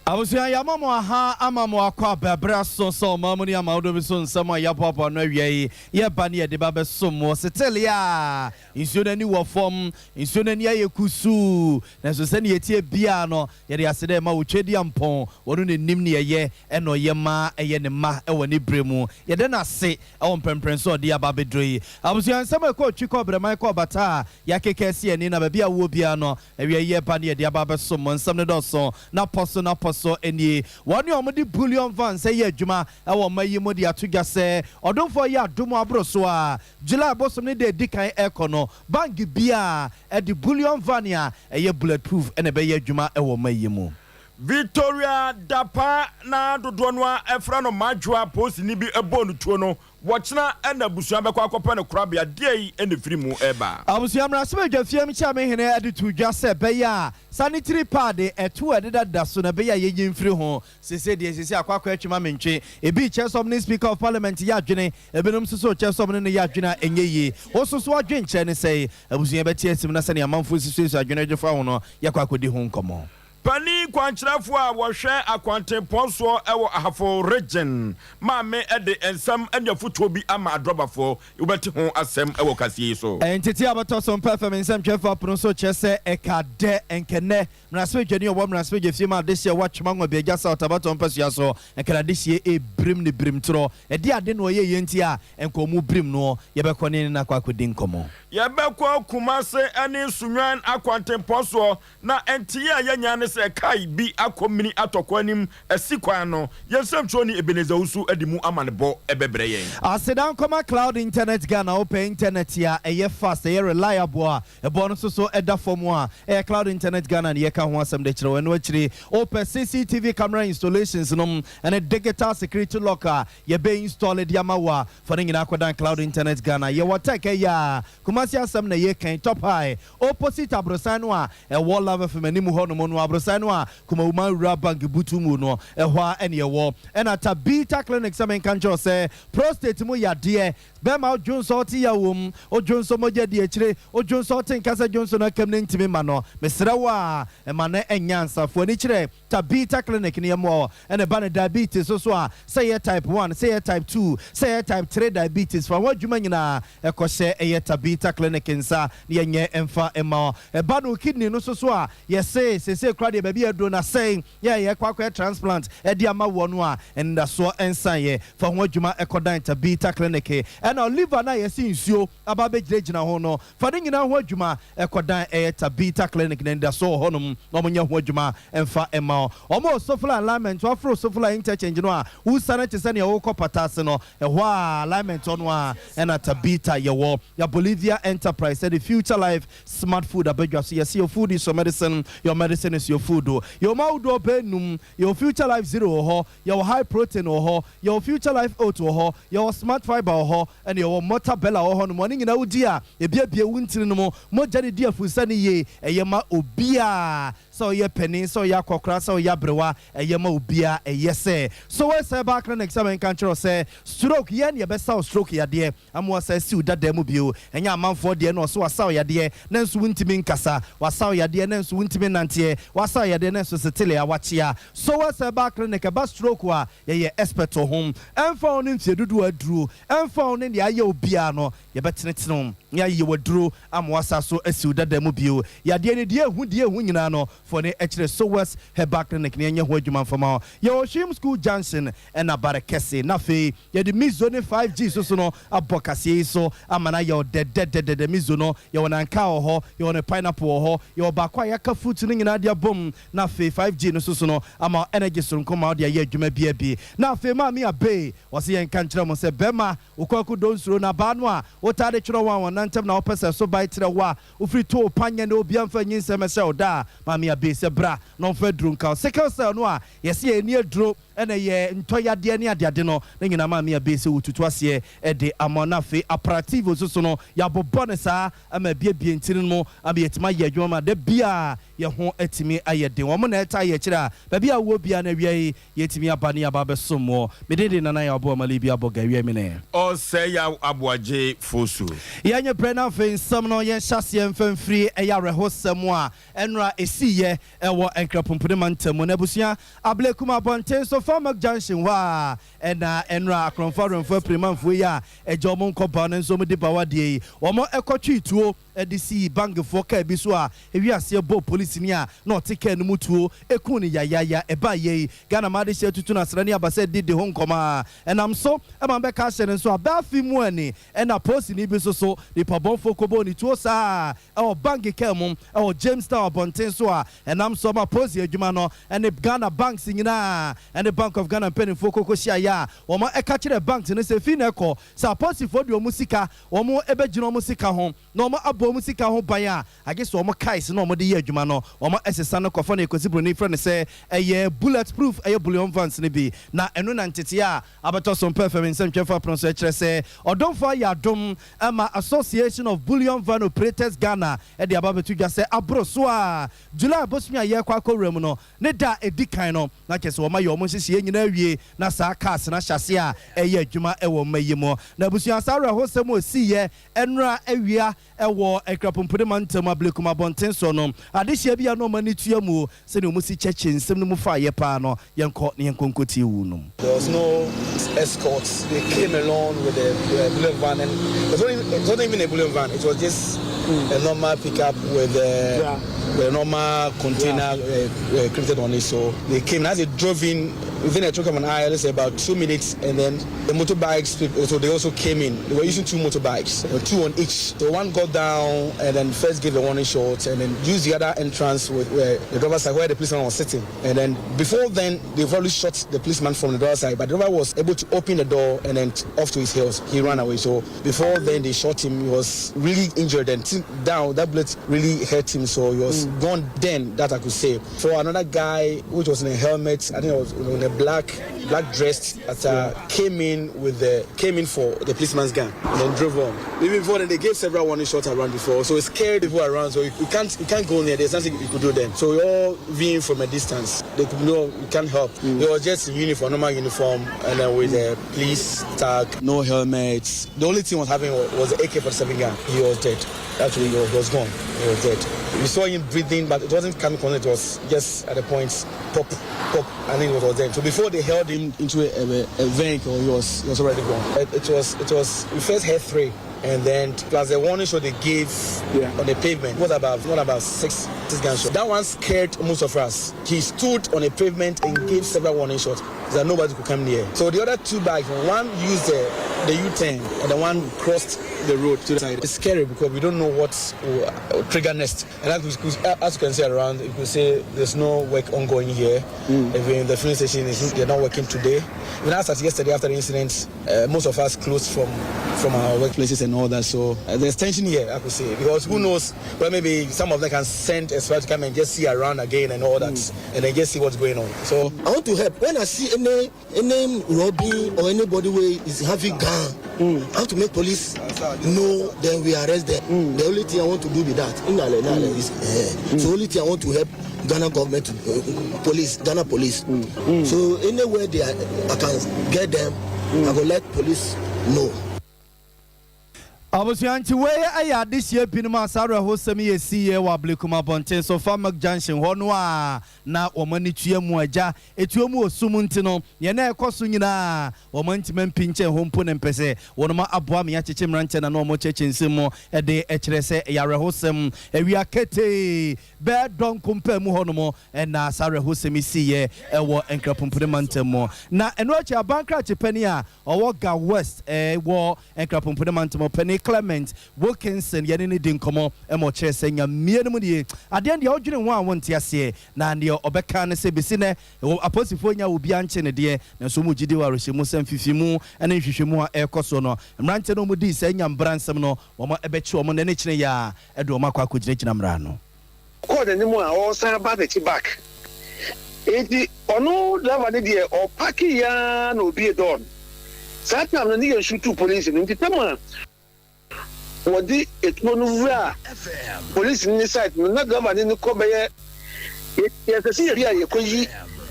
Abusua, yɛama mo aha ama mo akɔ abɛbrɛ so sɛ ɔma mu ne ama wodɔ bi so nsɛm a yɛaboaboa no awia yi, yɛba ne yɛde ba bɛsom wɔ setele a nsuo no ani wɔ fam, nsuo no ani ayɛ kusuu, nanso sɛnea yɛtie biara no, yɛde ase dɛ ma Otwedeampɔn, ɔno na nim nea ɛyɛ ɛna ɔyɛ ma ɛyɛ ne mma wɔ ne berɛ mu. Yɛda no ase wɔ mprɛmprɛn so a ɔde aba abɛduro yi. Abusua, nsɛm a ɛkɔɔ twi kɔɔ brɛman kɔɔ bata a yɛakeka asi ani na baabi a wowɔ biara no, awia yi yɛba ne yɛde aba abɛsom mo. Nsɛm no dɔɔso na pɔ so na pɔ so nie. Wɔn a wɔde bullion vans yɛ adwuma wɔ ɔman yi mu de ato dwa sɛ ɔdomfoɔ yɛ adom aboro so a, July bosom ne da edi kan ɛkɔ no, bank biara ɛde bullion van a ɛyɛ bulletproof ɛna ɛbɛyɛ adwuma ɛwɔ ɔman yi mu. Victoria Dapa na dodoɔ no a ɛfrɛ no Madwoa, polisini bi bɔɔ no tuo no, wɔkyena ɛna abusua bɛkɔ akɔpɛ no korabea. Deɛ yi ɛna firi mu ɛba. Abusua, mmarahyɛbadwafie kyerɛmehene de to dwa sɛ ɛbɛyɛ a sanitary pad ɛto ɛdedada so na ɛbɛyɛ a yɛnyi mfiri ho. Sese deɛ sese akɔ akɔ atwima mentwe ebi kyerɛ sɛ ɔmo ne Speaker of Parliament yɛ adwene, ebinom nso so kyerɛ sɛ ɔmo ne no yɛ adwene a ɛnyɛ yie. Wɔso so adwene kyerɛ ne sɛ abusua bɛte asim na sɛnea amanfoɔ si suasua adwene adwe fa ho no, yɛkɔ akɔdi ho nkɔmmɔ. Panin kwankyerɛfoɔ a wɔhwɛ akwantempɔn soɔ wɔ Ahafo Region maame de nsɛm ne afotuo bi ama adrɔbafoɔ. Wobɛte ho asɛm wɔ kaseɛ yi so. Ntete a bɛtɔ so mpɛ fam nsɛmtwerɛfoɔ apono so kyerɛ sɛ ɛka dɛ nkɛnɛ mmarahyɛbadwani a ɔwɔ mmarahyɛbadwa fie ma adehyeɛ wɔ Atwima Nwabiagya South abatɔ mpasua so nkɛnɛ adehyeɛ ɛbirim ne birim torɔ ɛde ade na ɔyɛ yɛ nti a nkɔmu birim no, yɛbɛkɔ ne ne nakɔ akɔdi nkɔmmɔ. Yɛbɛkɔ Kumase ne Sunyani akwantempɔn soɔ na nteɛ a yɛnya ne sɛ kae bi akɔ mini atɔkɔ anim asi kwan no. Yɛn nsɛmtwerɛni Ebenezer Owusu de mu amanebɔ ɛbɛbrɛ yɛn. Aseda nkɔma Cloud Internet Ghana. Wopɛ internet a ɛyɛ fast, ɛyɛ reliable a ɛboɔ no nso so ɛda fam a, ɛyɛ Cloud Internet Ghana ne yɛka ho asɛm de kyerɛ wo. Ɛno akyiri, wopɛ CCTV camera installations nom ɛne digital security lock a yɛbɛ install de ama wo a, fa no nyinaa kɔdan Cloud Internet Ghana. Yɛwɔ tech ɛyɛ a Kumasi asɛm na yɛ kan Top High, opposite aborosan no a ɛwɔ Love FM anim hɔ nom no, aborosan no a Kumawuma Rural Bank butu mu no, ɛhɔ a ɛne ɛwɔ. Ɛna Tabita Clinic sɛ menka nkyerɛw sɛ prostate mu yadeɛ, bɛrima odwonso ɔte yɛ wom, odwonso mogya di akyire, odwonso ɔte nkasa, dwonso no akam ne ntumi ma no, mesrɛ wo a ɛma no ɛnyɛ ansafoɔ ani kyerɛ Tabita Clinic ne yɛmmoa. Ɛna ɛba no diabetes so so a, sɛ yɛ type 1, sɛ yɛ type 2, sɛ yɛ type 3 diabetes, fa ho adwuma nyinaa ɛkɔhyɛ ɛyɛ Tabita Clinic nsa ne yɛnyɛ ɛmfa ɛma. Ɛba no kidney no so so a, yɛse sese kora deɛ baabi aduro na sɛn yɛ yɛkɔ akɔyɛ transplant ɛde ama wɔ no a, ɛndasoɔ ɛnsan yɛ fa ho adwuma ɛkɔdan Tabita Clinic. Ɛna liver no a yɛse nsuo aba bɛgyinagyina ho no, fa ne nyinaa ho adwuma ɛkɔdan ɛyɛ Tabita Clinic na ɛndasoɔ wɔ hɔnom na ɔmo nyɛ ho adwuma ɛmfa ɛma. Ɔmo Sofla alignment, waforo Sofla interchange no a, wusane te sɛ nea wɔkɔ pata ase no, ɛhɔ a alignment hɔ no a ɛna Tabita yɛwɔ. Ya Bolivia Enterprise ɛde Future Life Smart Food abadwa so. Yɛsɛ your food is your medicine, your medicine is your food. Yɛwɔ ma ahodoɔ bɛnum. Yɛwɔ Future Life Zero wɔ hɔ, yɛwɔ high protein wɔ hɔ, yɛwɔ Future Life Oat wɔ hɔ, yɛwɔ Smart Fibre wɔ hɔ, ɛna yɛwɔ Mortabella wɔ hɔ nom. Ɔne nyinaa wodi a, ebiebie wo ntini no mu, mogya ne di afusa ne yie. Ɛyɛ ma obiaa, sɛ ɔyɛ panin, sɛ ɔyɛ akɔkora, sɛ ɔyɛ aberewa, ɛyɛ ma obiaa. Ɛyɛ sɛ so wɔ cyber clinic sɛ menka nkyerɛ sɛ stroke yɛn ne yɛbɛsa wo stroke yadeɛ ama wasa siw dada mu bio. Ɛnyɛ amanfoɔ deɛ no ɔso wasa wo yadeɛ na nso wontumi nkasa, wasa wo yadeɛ na nso wontumi nanteɛ, wasa wo yadeɛ na nso setele a wakyea. So wɔ cyber clinic, ɛba stroke a, yɛyɛ expert wɔ ho. Ɛmfa wo ne mfie dodoɔ aduro, ɛmfa wo ne deɛ ayɛ obiara no, yɛbɛtenetene wo ne ayɛ waduro ama wasa so asiw dada mu bio. Yadeɛ no deɛ ehu deɛ ehu nyinaa no, fɔ ne ɛkyerɛ Sowes Herbal Clinic ne ɛnyɛ ho adwuma mfama. Yɛwɔ Hwim School Junction ɛna Bare Kɛse. Na afei yɛde Mizo ne 5G so so no abɔ kaseɛ yi so ama no ayɛ dɛdɛdɛdɛdɛ. Mizo no, yɛwɔ nanka wɔ hɔ, yɛwɔ ne pineapple wɔ hɔ, yɛwɔ baako a yɛaka fruit no nyinaa de abom. Na afei 5G no so so no ama energy soronko ma wode ayɛ adwuma bia bi. Na afei Maame Abe wɔsɛ yɛnka nkyerɛ mo sɛ bɛrima wokɔako donsuro na baa no a wotade twerɛ wɔn a wɔn nantam na wopɛ sɛ so bae kyerɛ wo a wofiri too panyɛ na obia mfa nyinsɛm ɛhyɛ wo da a, Maame. Abe sɛ bra na ɔmfa aduro nka wo. Sickle cell no a yɛse yɛn ani aduro na ɛyɛ ntɔ yadeɛ ne adeade no ne nyinaa Maame Abe sɛ wotutu aseɛ de ama wo. Na afei Aprativo nso so no yɛabobɔ no saa ama abiebie ntini no mu ama yɛatumi ayɛ adwuma ma da biara yɛn ho atumi ayɛ den. Wɔn na ɛtaa yɛn akyire a baabi a wowɔ biara no awia yi Yɛatumi aba ne yɛaba abɛsom woɔ. Me din de Nana Yaw Boamali bi abɔ Gawia Mene. Ɔsɛe Yaw Aboagye Fosu. Yɛnyɛ brɛ na afei nsɛm no yɛnhyɛ aseɛ mfa mfiri ɛyɛ awerɛhosɛm a ɛnora ɛsiiɛ ɛwɔ Nkrapompene mantam mu. Na abusua, Ablekuma abɔnten so Farmak Junction hɔ a ɛna ɛnora akorɔmfoɔ awerɛmfoɔ apirimanfoɔ yi a ɛgya wɔn nkɔ baw nanso wɔn di baw adeɛ yi wɔn ɛkɔtwee tuo de sii bankfoɔ kaa bi so a ɛwii aseɛ bɔɔ polisini a na ɔte kaa no mu tuo kuu no yayaaya. Ɛbaa yei, Ghana ma adehyeɛ tutu no asra ne abasa di de ho nkɔmɔ a ɛnam so ma bɛka ahyɛ no nso a bɛ afe mu ani ɛna polisini bi nso so nipa bɔnfoɔ kɔbɔɔ ne tuo saa ara wɔ bank kaa mu wɔ Jamestown abɔnten so a ɛnam so ma polisi adwuma no ne Ghana banks nyinaa ne Bank of Ghana mpaninfoɔ kɔkɔ hyiaeɛ a wɔn ɛka kyerɛɛ banks no sɛ fii na ɛkɔ sɛ apolisifoɔ de wɔn sika wɔn bɛgyina wɔn sika ho na wɔn abɔ wɔn sika ho ban a, agye sɛ wɔn cars no a wɔde yɛ adwuma no, wɔn sesa no kɔfa nea Kwasi Broni frɛ no sɛ ɛyɛ bullet proof, ɛyɛ bullion vans no bi. Na ɛno na ntetee a abɛtɔ so mpɛɛfɛm nsɛntwerɛfo apono so ɛkyerɛ sɛ ɔdomfo ayɛ adom ma Association of Bullion Van Operators Ghana de aba abɛto dwa sɛ aboro so a July bosome a yɛrekɔ akɔwura mu no ne da a ɛdi kan no, na kyerɛ sɛ wɔayɛ wɔn nhyehyɛeɛ nyinaa awie na saa cars no ahyɛ aseɛ a ɛreyɛ adwuma wɔ mma yi mu. Na abusua, saa awerɛhosɛm a ɛsiiɛ nnora awia wɔ Akrapompene mantam Ablekuma abɔnten soɔ no, adehyeɛ bi a na wɔn ani tua mu sɛdeɛ wɔsi kyɛkyɛ nsɛm no mu faeɛ paa no, yɛnkɔ na yɛnkɔ nkɔtie wo nom. There was no escort, they came alone with a bullion van and it wasn't even a bullion van, it was just a normal pickup with a, yeah. with a normal container yeah. uh, uh, on it. So they came, as they drove in, within a twinkle of an eye, let's say about two minutes, and then the motorbikes, people, so they also came in. They were using two motorbikes, two on each. So one got down and then first gave the warning shot and then used the other entrance with, where the driver's side, where the policeman was sitting. And then before then, they probably shot the policeman from the driver's side, but the driver was able to open the door and then off to his heels. He ran away. So before then, they shot him. He was really injured and down. That bullet really hurt him, so he was mm. gone then. That I could say. For another guy, which was in a helmet, I think it was in a black black dressed, that uh, came in with the came in for the policeman's gun and then drove on. Even before then, they gave several warning shots around before, so it scared people around. So you, you can't you can't go near. There's nothing you could do then. So we all viewing from a distance. They could no, you can't help. Mm. It was just in uniform, normal uniform, and then with a police tag, no helmets. The only thing was having was the AK-47 gun. He was dead. Actually, he was, he was gone. He was dead. We saw him breathing, but it wasn't coming from it. was just at the point, pop, pop, and then it was dead. So before they held him into a, a, a vehicle, he was, he was already gone. It, it was, it was, we first had three and then plus the warning shot they gave yeah. on the pavement was about what about six six gunshots. That one scared most of us. He stood on the pavement and gave several warning shots that nobody could come near. So the other two bikes, one used the the U-turn and the one crossed the road to the side. It's scary because we don't know what will trigger next. And as, as you can see around, you can see there's no work ongoing here. Mm. Even the filling station is they're not working today. Even as at yesterday after the incident, uh, most of us closed from from our workplaces and all that. So uh, there's tension here, I could say, because who mm. knows? Well, maybe some of them can send a to come and just see around again and all that, mm. and then just see what's going on. So I want to help. When I see any any robbing or anybody who is having gun, mm. I want to make police know. Then we arrest them. The only thing I want to do with that, inale, inale, is, eh. So only thing I want to help Ghana government, uh, police, Ghana police. So anywhere they are, I can get them. I go let police know. Abusua nti wei yɛ adehyeɛ binom a saa awerɛhosɛm yi ɛsiiɛ wɔ Ablekuma abɔnten so Farmerk Junction hɔ no a na wɔn ani tua mu agya ɛtuo mu wɔ sum nti no neɛ na ɛkɔ so nyinaa wɔn antumi ampinkyɛn hɔ mpo ne mpɛ sɛ wɔnom aboa me akyekye mmeranteɛ na na wɔn kyɛkyɛ nsɛm mu de kyerɛ sɛ ɛyɛ awerɛhosɛm awia ketee bɛɛ dɔnko mpaa mu hɔ nom na saa awerɛhosɛm yi siiɛ wɔ Nkrapompene mantam mu. Na ɛno akyi aban krakye panin a ɔwɔ Ga West wɔ Nkrapompene mantam ɔpanin Clement Wilkinson yɛne no di nkɔmmɔ ma ɔkyerɛɛ sɛ Nyamie no mu nie adeɛ no deɛ wodwene ho a wonte aseɛ na deɛ ɔbɛka ne sɛ bɛsi nnɛ apolisifoɔ nnya obiara nkye no deɛ nanso wɔn gyidie wɔ awerɛhyɛmu sɛ mfifimu ne nhwehwɛmu a ɛrekɔ soɔ no mmeranteɛ no a wɔdii saa nyambra nsɛm no wɔbɛkye wɔn nnɛ ne kyene yi ara de wɔn akɔ akɔgyinagyina mmara ano. Ɔkɔɔ n'anim a ɔresan aba n'akyi back. Enti ɔno driver no deɛ ɔpake yɛ ara na obue door no. Saa time no ne yɛ shootu police no nti tam a wɔde etuo no wuraa police no ne site no na driver no ne kɔ bɛyɛ yɛsɛ sɛ yɛbi a yɛkɔyi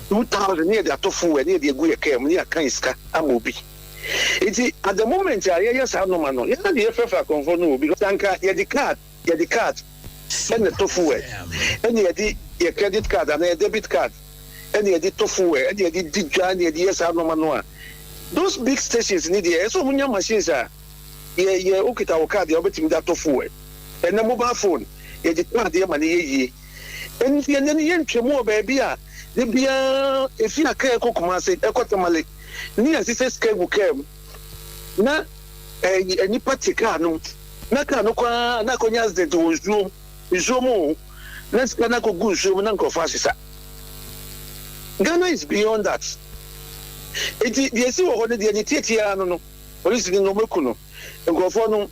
2000 ne yɛde atɔ fuel ne yɛde agu yɛ kaa mu ne yɛakan sika ama obi. Nti at the moment a yɛyɛ saa nɔɔma no yɛn na de yɛfrɛfrɛ akorɔmfoɔ no wɔ because anka yɛde card yɛde card ɛna ɛtɔ fuel, ɛna yɛde yɛ credit card anaa yɛ debit card ɛna yɛde tɔ fuel, ɛna yɛde di dwa, ɛna yɛde yɛ saa nɔɔma no a, those big stations ni deɛ, ɛsɛ wɔn nya machines a yɛ yɛ okita wɔ card a wɔbɛtumi de atɔ fuel. Ɛnɛ mobile phone yɛde card yɛ ma ne yɛ yie. Ɛnti ɛnɛ no yɛntwam wɔ baabi a de biara efi Akra ɛkɔ Kumase, ɛkɔ Tamale ne yɛsesɛ sika gu kaa mu na ɛɛ nipa te kaa no mu na kaa no kɔ na akɔnya accident wɔ nsuo mu o, na sika no akɔgu nsuo mu na nkurɔfoɔ asesa. Ghana is beyond that. Eti deɛ esi wɔ hɔ no deɛ ne tietie no, polisi no wɔn aku no, nkurɔfoɔ no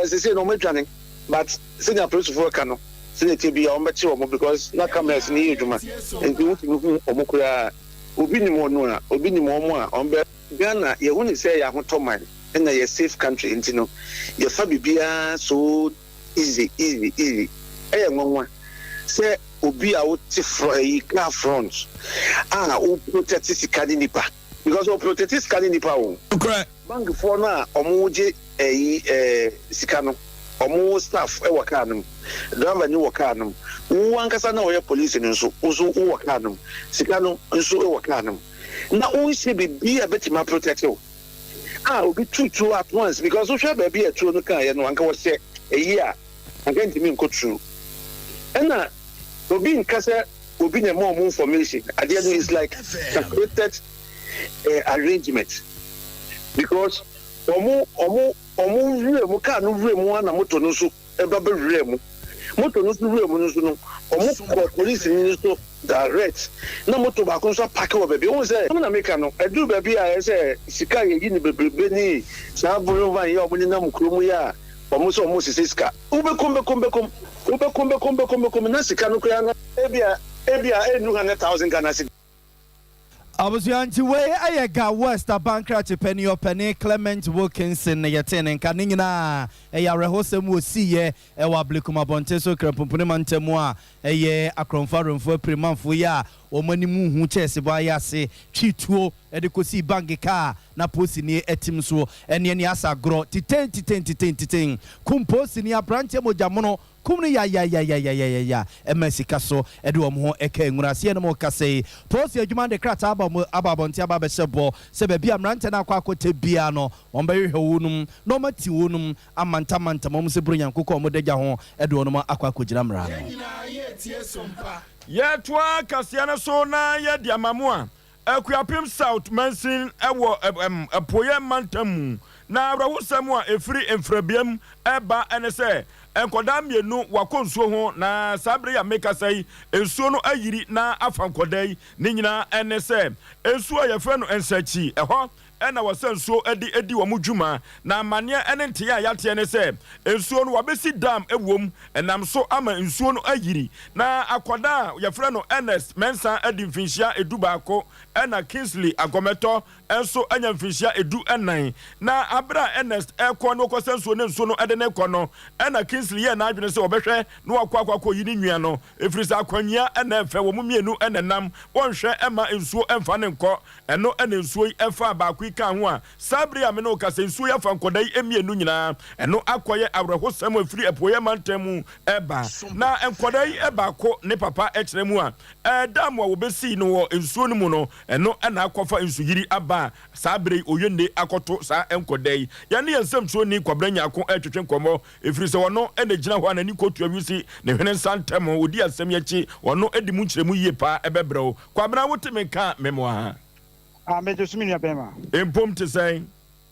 sese no wɔn adwane, but sɛnea polisifoɔ ka no, sɛnea tie bi a wɔn bɛkye wɔn because na cameras no yɛ adwuma nti wotumi hu wɔn koraa. Obi nim wɔn a obi nim wɔn a wɔn bɛ. Ghana yɛhu ne sɛ yɛ ahotɔ man ɛna yɛ safe country nti no yɛfa biribiara so easy easy easy. Ɛyɛ nwanwa sɛ obi a wote ɛyi car front a wo protect sika ne nipa, because o protect sika ne nipa o. Bankfoɔ no a ɔmo gye ɛyi sika no, ɔmo staff ɛwɔ car no mu, driver ni wɔ car no mu, wo ankasa na ɔyɛ police no nso, wo nso wowɔ car no mu, sika no nso wɔ car no mu, na wonhyɛ biribi a bɛtumi aprotect wo a obi tutuo at once, because wohwɛ baabi a tuo no kaeɛ no, anka wɔhyɛ ɛyi a anka ntumi nkɔ turu. Ɛna obi nka sɛ obi na ɛma ɔmo information. Adeɛ no is like calculated arrangement because ɔmo wura mu, kaa no wura mu ana moto no nso ɛba bɛ wura mu, moto no nso wura mu no nso no ɔmo kɔ polisi ni nso direct na moto baako nso apark wɔ baabi. Ohun sɛ ɔmo na meka no ɛduru baabi a ɛsɛ sika yɛyi ne bebrebe ne saa bullion van yi a ɔmo nenam kurom yi a ɔmo sɛ ɔmo sisi sika, wobɛkum bɛkum bɛkum, wobɛkum bɛkum bɛkum bɛkum na sika no koraa no ebia enu 100,000 Ghana cedi. Abusua, nti wei ɛyɛ Ga West abankrakye panyin ɔpanin Clement Wilkinson na yɛte ne nka. Ne nyinaa ɛyɛ awerɛhosɛm wɔ siiyɛ ɛwɔ Ablekuma abɔnten so Krampumpuni mantam a ɛyɛ akorɔmfo awerɛmfo apirimanfo yi a wɔn anim hu kyɛɛse bɔ ayɛ ase twi tuo ɛde kɔsii bank kaa na polisini ɛtim so ɛne ɛne asa agorɔ titen titen titen titen kum polisini aberanteɛ mogya kum no yayayayayayaya ɛma sika so ɛde wɔn ho ɛka nwura aseɛ no mu kasa yi. Polisi adwuma de krataa aba mo aba abɔnten aba abɛhyɛ bɔ sɛ baabi a mmeranteɛ no akɔ akɔtɛ biara no, wɔn bɛhwehwɛ wɔn nom na wɔn ati wɔn nom amantamantam wɔn sɛ buro nyankokɔ a wɔn da gya ho ɛde wɔn akɔ akɔgyina mmara no. Yɛtoa kaseɛ no so na yɛde ama mo a Akuapem South mansin ɛwɔ Apuoyɛ mantam mu na awerɛhosɛm a ɛfiri mfrabiam ɛba ɛne sɛ nkɔdaa mmienu wakɔ nsuo ho, na saa bere yi a mekasa yi, nsuo no ayiri na afa nkɔdaa yi. Ne nyinaa ɛne sɛ nsuo a yɛfrɛ no Nsakyi ɛhɔ ɛna wɔsɛ nsuo de edi wɔn dwuma, na amanneɛ ɛne nteɛ a yɛateɛ ne sɛ nsuo no wabɛsi dam ɛwom, ɛnam so ama nsuo no ayiri, na akwadaa a yɛfrɛ no Ernest Mensah adi mfinhyia 11, ɛna Kingsley Agɔmɛtɔ nso anya mfinhyia 14. Na abere a Ernest ɛkɔ na ɔkɔsɛ nsuo ne nsuo no ɛde ne kɔ no, ɛna Kingsley yɛ n'adwene sɛ ɔbɛhwɛ na wakɔ akɔyi ne nua no, ɛfiri sɛ akwanyia ɛna ɛfɛ wɔn mmienu ɛna nam wɔnhwɛ ɛma nsuo ɛmfa ne nkɔ. Ɛno ɛna nsuo yi ɛfa baako yi ka ho a saa bere a me ne wo kasa, nsuo yi afa nkɔda yi mmienu nyinaa. Ɛno akɔyɛ awerɛhosɛm a ɛfiri Apueeɛ mantam mu ɛba, na nkɔda yi baako ne papa ɛkyerɛ mu a ɛdam a wɔbɛsii no wɔ nsuo no mu no, ɛno ɛna akɔfa nsuyiri aba a saa bere yi oyɛnne akɔto saa nkɔda yi. Yɛne yɛn nsɛmtwerɛni Kwabena Nyako ɛretwetwe nkɔmmɔ, ɛfiri sɛ ɔno ɛna gyina hɔ a n'ani kɔtua wisi ne hwene nsa ntɛm ɔdi asɛm yi akyi. Ɔno ɛdi mu nkyerɛmu yie paa ɛbɛbrɛ wo. Kwabena, wote me nka memoa ha? Ah, megye so, me nua bɛrima. Mpom te sɛn?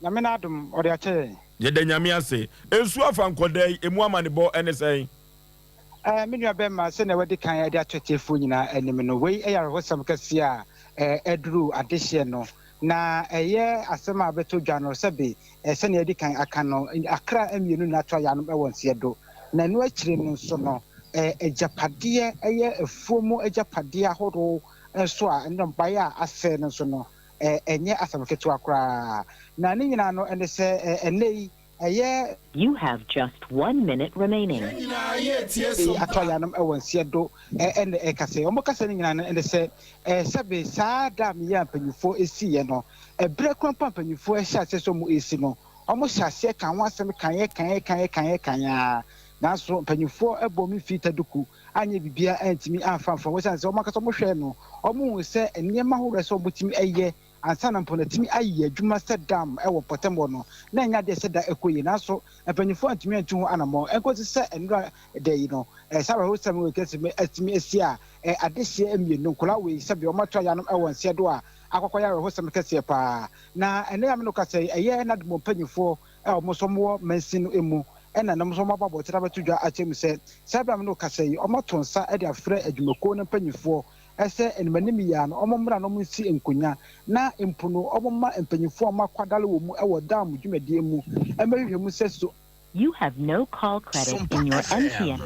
Nyame no adom, ɔde akyɛ yɛn. Yɛda Nyame ase. Nsuo afa nkɔda yi, emu amanebɔ ɛne sɛn? Me nua bɛrima, sɛnea wadi kan de ato atiefoɔ nyinaa anim no, wei yɛ awerɛhosɛm kɛseɛ a ɛduru adehyeɛ no, na ɛyɛ asɛm a bɛtɔ dwa no sɛbe sɛnea yɛdi kan aka no, akra mmienu na ato ayanom wɔ nseɛ do, na ɛno akyire no nso no Agyapadeɛ, ɛyɛ afuo mu agyapadeɛ ahodoɔ nso a nnɔbaeɛ a asɛe no nso no, ɛnyɛ asɛm ketewa koraa. Na ne nyinaa no ɛne sɛ ɛnnɛ yi ɛyɛ. You have just one minute remaining. Atɔ ayanom wɔ nseɛ do ɛna ɛkasa yi. Wɔn kasa no nyinaa no ɛne sɛ sɛbe saa dam yi a mpanyinfoɔ esiiɛ no, ɛberɛ koro mpo a mpanyinfoɔ ɛhyɛ aseɛ sɛ wɔn esi no, wɔn hyɛ aseɛ ka ho asɛm kaeɛ kaeɛ kaeɛ kaeɛ kaeɛ ara. Nanso mpanyinfoɔ bɔɔ me fii taduku anyɛ biribiara antumi amfa amfa mu esiane sɛ wɔn ankasa wɔhwɛɛ no, wɔhuu sɛ nneɛma ahorow a ɛsɛ sɛ wɔtumi yɛ ansa na mpo no atumi ayɛ adwuma sɛ dam wɔ mpɔtam hɔ no, na ɛnyɛ ade a ɛsɛ da ɛkɔ yie. Nanso mpanyimfoɔ antumi antu ho anammɔn ɛnkɔsi sɛ nnora da yi no, saa awerɛhosɛm wei kɛse atumi asi a adehyeɛ mmienu, nkwadaa wei sɛdeɛ wɔato ayanom wɔ nseɛ do a akɔkɔyɛ awerɛhosɛm kɛseɛ paa. Na ɛnnɛ yi a me ne wo kasa yi, ɛyɛ NADMO mpanyimfoɔ a wɔn nso wɔwɔ mansin no mu na ɛnam nso wɔabɔ abɔnten abɛto dwa akyerɛ mu sɛ saa berɛ a me ne wo kasa yi, wɔato nsa de afrɛ adwumakuo no mpanimfoɔ sɛ animanim yi ara no wɔmmra na wɔnsi nkonnwa na mpo no wɔmma mpanimfoɔ a wɔakwadare wɔ mu wɔ dam dwumadie mu mmɛhwehwɛ mu sɛ so You have no call credit in your MTN.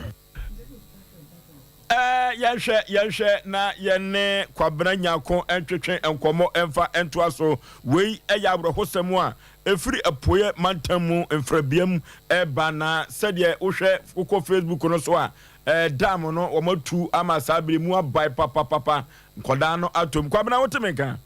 Ɛɛ, yɛnhwɛ, yɛnhwɛ na yɛne Kwabena Nyarko ntwetwe nkɔmmɔ mfa ntoa so. Wei yɛ awerɛhosɛm a ɛfiri Apueɛ mantam mu mfrabea mu reba, na sɛdeɛ wohwɛ wokɔ Facebook no so a, ɛɛ, dam no wɔatu ama saa bere mu abae papapapa. Nkwadaa no atom. Kwabena, wote me nka?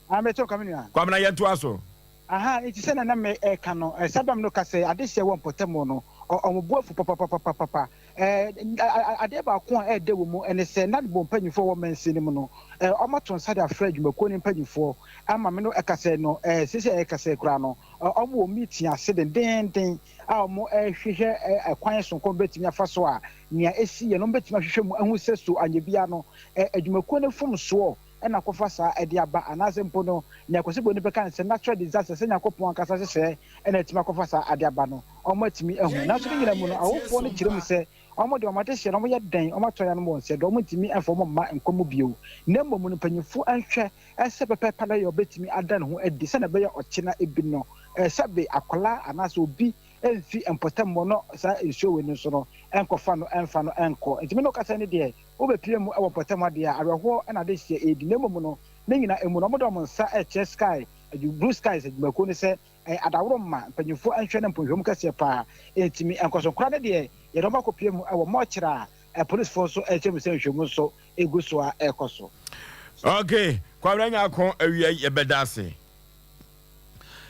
Ah, mete wo nka, me nua. Kwabena, yɛntoa so. Aha, enti sɛnea na mereka no, saa bere a me ne wo kasa yi, adehye a ɛwɔ mpɔtam no, wɔn bo afu papapapapapa. Adeɛ baako a ɛyɛ dɛ wɔ mu ne sɛ, na wɔn mpanyimfoɔ a wɔwɔ mansin no mu no, wɔato nsa de afrɛ adwumakuo no mpanyimfoɔ ama me ne wo kasa yi no, seesei a yɛrekasa yi koraa no, wɔwɔ meeting ase dendeenden a wɔrehwehwɛ kwan sononko a wɔbɛtumi afa so a nea ɛsiiɛ no wɔbɛtumi ahwehwɛ mu ahu sɛ so anyɛ biara no, adwumakuo no mfomsoɔ na akɔfa saa de aba, anaasɛ mpo no, nea Kwasi Broni bɛka no sɛ natural disaster, sɛ Nyankopɔn ankasa hyehyɛɛ na atumi akɔfa saa ade aba no, wɔatumi ahu. Nanso ne nyinaa mu no, awofoɔ no kyerɛ mu sɛ wɔn deɛ wɔn adehyeɛ no wɔyɛ dɛn, wɔatɔ ayanom wɔn sɛ deɛ wɔntumi mfa wɔn mma nkwa mu bio, na mmom no mpanyimfoɔ nhwɛ sɛ pɛpɛɛpɛ na yɛ wɔbɛtumi ada ne ho adi sɛdeɛ ɛbɛyɛ ɔkyena bi no sɛbe akwadaa anaasɛ obi mfi mpɔtam hɔ no saa nsuo wei no nso no nkɔfa no mfa no nkɔ. Nti me ne wo kasa yi no deɛ Wobepue mu wɔ mpɔtam ha deɛ a, awerɛhoɔ na adehyeɛ redi, na mmom no, ne nyinaa mu no, wɔde wɔn nsa rekyerɛ Sky, Blue Skies adwumakuo no sɛ ɛyɛ adaworo mma mpanyinfoɔ nhwɛ na mponhwɛmu kɛseɛ paa ntumi nkɔ so. Nkwadaa no deɛ, yɛde wɔn akɔpue mu wɔ mɔkyerɛ a apolisifoɔ nso rekyerɛ mu sɛ nhwɛmu nso gu so a ɛrekɔ so. Ok, Kwabena Nyarko awia yi yɛbɛda ase.